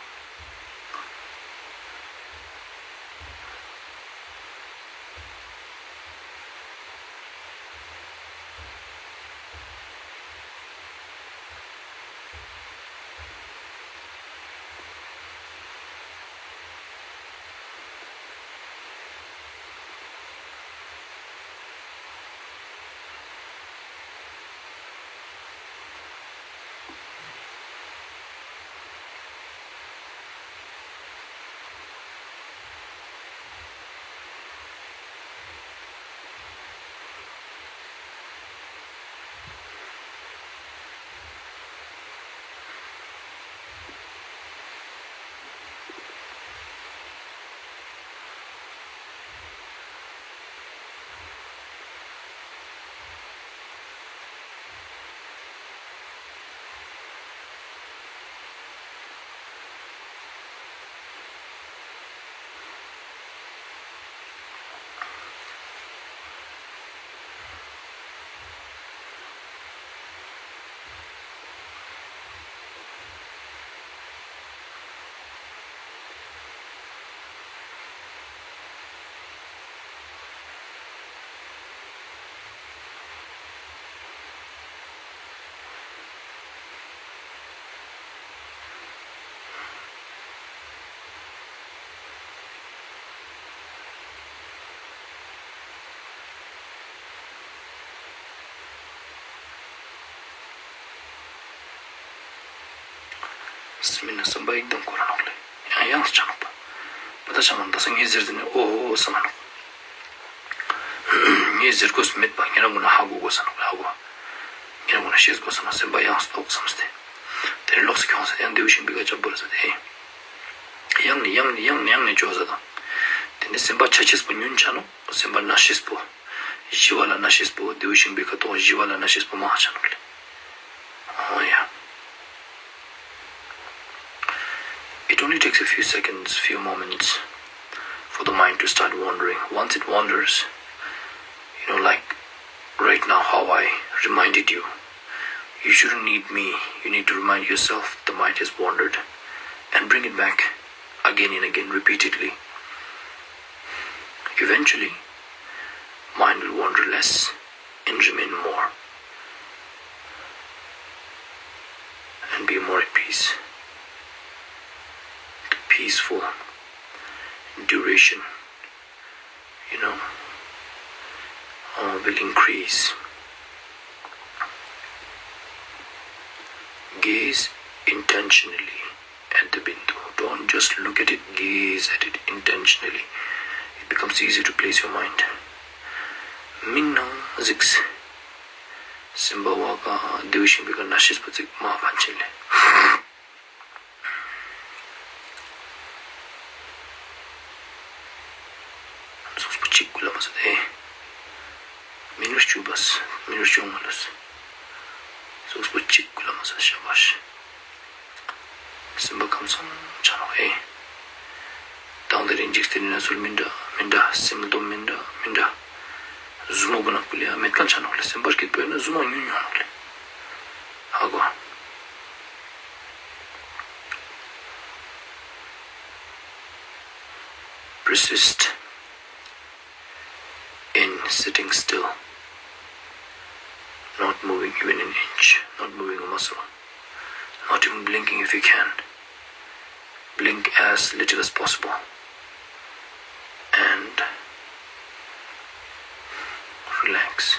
སེམས་མེད་ན་བསམ་པ་ཡིག་དང་འཁོར་ར་ནོག་ལེ། ཡང་ཡང་ཆ་ནོག་པ། པ་ད་ཆ་མ་ད་ས་ངས་ཟེར་ཟེར་ནས་ཨོ་ཨོ་ཨོ་བསམ་མ་ནོག་ངས་ཟེར་དགོས་མེད་པ། ངེ་རང་ངོ་ན་ཧ་གོ་དགོས་ས་ནོག་ཧ་གོ། ངེ་རང་ངོ་ན་ཤེས་དགོས་ས་ནོག་སེམས་པ་ཡང་སྟོག་བསམ་སྟེ། དེ་ནས་ལོགས་སུ་ཁྱོངས་ས་ཡང་དེའུ་ཤིང་པོའི་ཀ་ཅབ་བོར་ས་དེ། ཡང་ནས་ཡང་ནས་ཡང་ནས་ཡང་ནས་བཅོས་ས་དང་། དེ་ནས་སེམས་པ་ཆ་ཤེས་པོ་ཉུང་ཆ་ནོག་སེམས་པ་ན་ཤེས་པོ། ཞི་བ་ལ་ན་ཤེས་པོ། དེའུ་ཤིང་པོའི་ཀ་ཐོག་ཞི་བ་ལ་ན་ཤེས་པོ་མང་ཆ་ནོག་ལེ། ཨོ་ཡ། It only takes a few seconds, few moments, for the mind to start wandering. Once it wanders, you know, like right now, how I reminded you, you shouldn't need me. You need to remind yourself the mind has wandered and bring it back again and again, repeatedly. Eventually, mind will wander less and remain more and be more at peace. The peaceful duration, you know, uh, will increase. Gaze intentionally at the bindu. Don't just look at it, gaze at it intentionally. It becomes easy to place your mind. མིག་ནང་གཟིགས། སེམས་པ་བ་ག་བདེ་བ་ཞིམ་པའི་ཀ་ན་ཤེས་པོ་གཟིགས་མ་ཕན་ཆད་ལེ། སོགས་པོ་གཅིག་ཀུ་ལ་མ་ཟད་ཨེ། མི་ནུར་བཅུ་བས། མི་ནུར་བཅུ་མ་ལུས། སོགས་པོ་གཅིག་ཀུ་ལ་མ་ཟད་ཤ་བ་ཤ། སེམས་པ་ཁམས་སངས་ཆ་ནོག་ཨེ། དང་དེ་རིང་འཇིག་རྟེན་ན་ཚུལ་མི་འདྲ་མི་འདྲ། སེམས་སྡོམ་མི་འདྲ་མི་འདྲ། ཟུ་མོ་གུན་ན་ཀུ་ལེ་ཡ་མེད་ཁན་ཆ་ནོག་ལེ། སེམས་པ་སྐྱིད་པོ་ཡོད་ན་ཟུ་མོ་ཉུང་ཉུང་ནོག་ལེ། ཧ་གོ། Persist in sitting still, not moving even an inch, not moving a muscle, not even blinking if you can. Blink as little as possible and relax.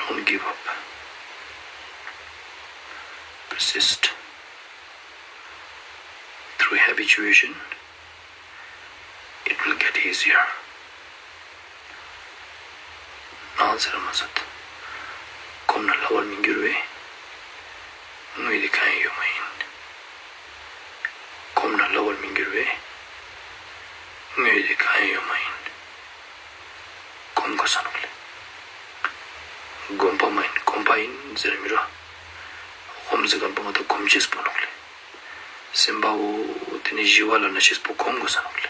Don't give up. Persist. Through habituation, it will get easier. ནང་ཟེར་མ་ཟད། གོམས་ན་སླ་བར་མི་འགྱུར་བས། དངོས་དེ་གང་ཡང་ཡོད་མ་ཡིན། གོམས་ན་སླ་བར་མི་འགྱུར་བས། དངོས་དེ་གང་ཡང་ཡོད་མ་ཡིན། གོམས་དགོས་ས་ནོག་ལེ། གོམས་པ་མ་ཡིན་གོམས་པ་ཡིན་ཟེར་མི་རོ། གོམས་ཟེར་ཁན་པོ་ང་དང་གོམས་ཅེས་པོ་ནོག་ལེ། སེམས་པ་བོ་དེ་ནེ་ཞི་བ་ལ་ན་ཤེས་པོ་གོམས་དགོས་ས་ནོག་ལེ།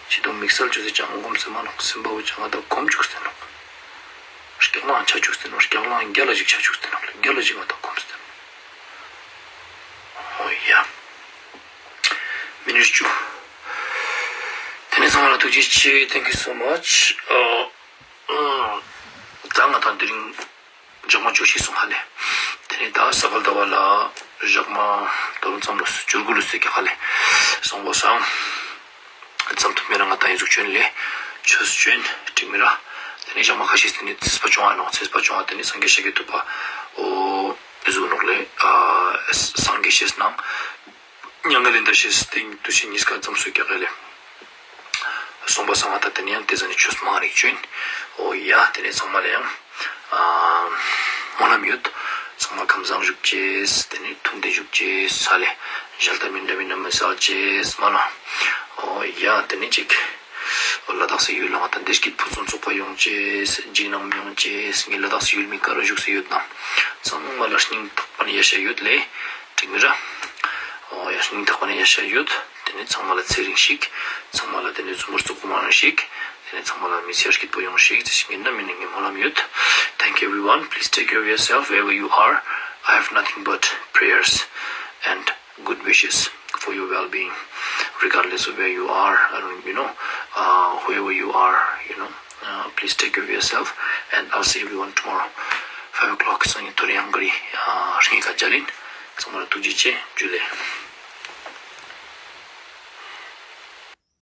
ཅི་དང་དམིགས་བསལ་ཅོས་ཏེ་ཅང་གོམས་སེ་མ་ནོག། སེམས་པ་བོ་ཅང་ང་དང་གོམས་ཅུག་སྟེ་ནོག། སྐྱག་ལང་ཆ་ཅུག་སྟེ་ནོག། སྐྱག་ལང་རྒྱལ་ལ་ཞིག་ཆ་ཅུག་སྟེ་ནོག་ལེ། རྒྱལ་ལ་ཞིག་ང་དང་གོམས་སྟེ་ནོག། འོ་ཡ། མི་ནུར་བཅུ། ཚང་མ་ལ་ཐུགས་རྗེ་ཆེ། Thank you so much. ཨ་ཨ་ད་ང་དང་དེ་རིང་ཞག་མ་བཅུ་བཞི་སོང་ཧ་ལེ། དེ་ནས་ད་ས་ག་ཟླ་བ་ལ་ཞག་མ་དོ་རུང་ཙམ་ལོ་བཅུ་དགུ་ལོ་སུ་ཀྱག་ཧ་ལེ། སོང་བ་སང་ཙམ་ཐུབ་མེད་ན་ང་དང་ཡིན་ཟུག་བྱོན་ལེ། ཆོས་བྱོན་འགྲིག་མི་ར། དེ་ནས་ཞག་མ་ཁ་ཤས་དེ་ནས་ཚེས་པ་བཅོ་ལྔ་ནོག་ཚེས་པ་བཅོ་ལྔ་དེ་ནས་སངས་རྒྱས་ཤཱཀྱ་ཐུབ་པ་འོ་ཨེ་ཟུག་ནོག་ལེ། ཨ་སངས་རྒྱས་ཤེས་ནང་མྱ་ངན་ལས་འདས་ཤེས་སྟེང་དུས་ཆེན་གཉིས་ཀ་ཙམ་སུ་ཀྱག་ཧ་ལེ། སོང་བ་སང་ང་དང་དེ་ནས་ཡང་དེ་ཟ་ནས་ཆོས་མང་རིག་བྱོན། འོ་ཡ་དེ་ནས་ཚང་མ་ལ་ཡང་ཨ་སྨོན་ལམ་ཡོད། ཚང་མ་ཁམས་བཟང་བཞུགས་ཅེས། དེ་ནས་ཐུགས་བདེ་བཞུགས་ཅེས་ཧ་ལེ། ཞལ་ཏ་མི་འདྲ་མི་འདྲ་མི་སལ་ཅེས་སྨོན་ལམ། འོ་ཡ་དེ་ནས་ཅིག་ལ་དྭགས་སི་ཡུལ་ལ་ང་དང་བདེ་སྐྱིད་ཕུན་སུམ་ཚོགས་པ་ཡོང་ཅེས། འཇིགས་སྣང་མི་ཡོང་ཅེས། ངའི་ལ་དྭགས་སི་ཡུལ་མི་ག་རུ་བཞུགས་སུ་ཡོད་ན་ཚང་མ་ལ་སྙིང་ཐག་པ་ནས་ཡ་ཤ་ཡོད་ལེ། འགྲིག་མི་ར། འོ་ཡ་སྙིང་ཐག་པ་ནས་ཡ་ཤ་ཡོད། དེ་ནས་ཚང་མ་ལ་ཚེ་རིང་ཞིག་ཚང་མ་ལ་དེ་ནས་འཛུམ་བུ་རྩུབ་པོ་མང་ཞིག་དེ་ནས་ཚང་མ་ལ་མི་ཚེ་སྐྱིད་པོ་ཡོང་ཞིག་ཅེས་ཞིག་ཡིན་ན་མིན་ན་ངའི་སྨོན་ལམ་ཡོད། Thank you everyone. Please take care of yourself wherever you are. I have nothing but prayers and good wishes for your well-being, regardless of where you are, I don't, you know, uh, whoever you are, you know. Uh, please take care of yourself, and I'll see everyone tomorrow, five o'clock. སང་ཉིན་ཐོ་རེ་ཡང་ག་རི་ཨ་རིང་ཀ་མཇལ་ཡིན། ཚང་མ་ལ་ཐུགས་རྗེ་ཆེ། ཇུ་ལེ།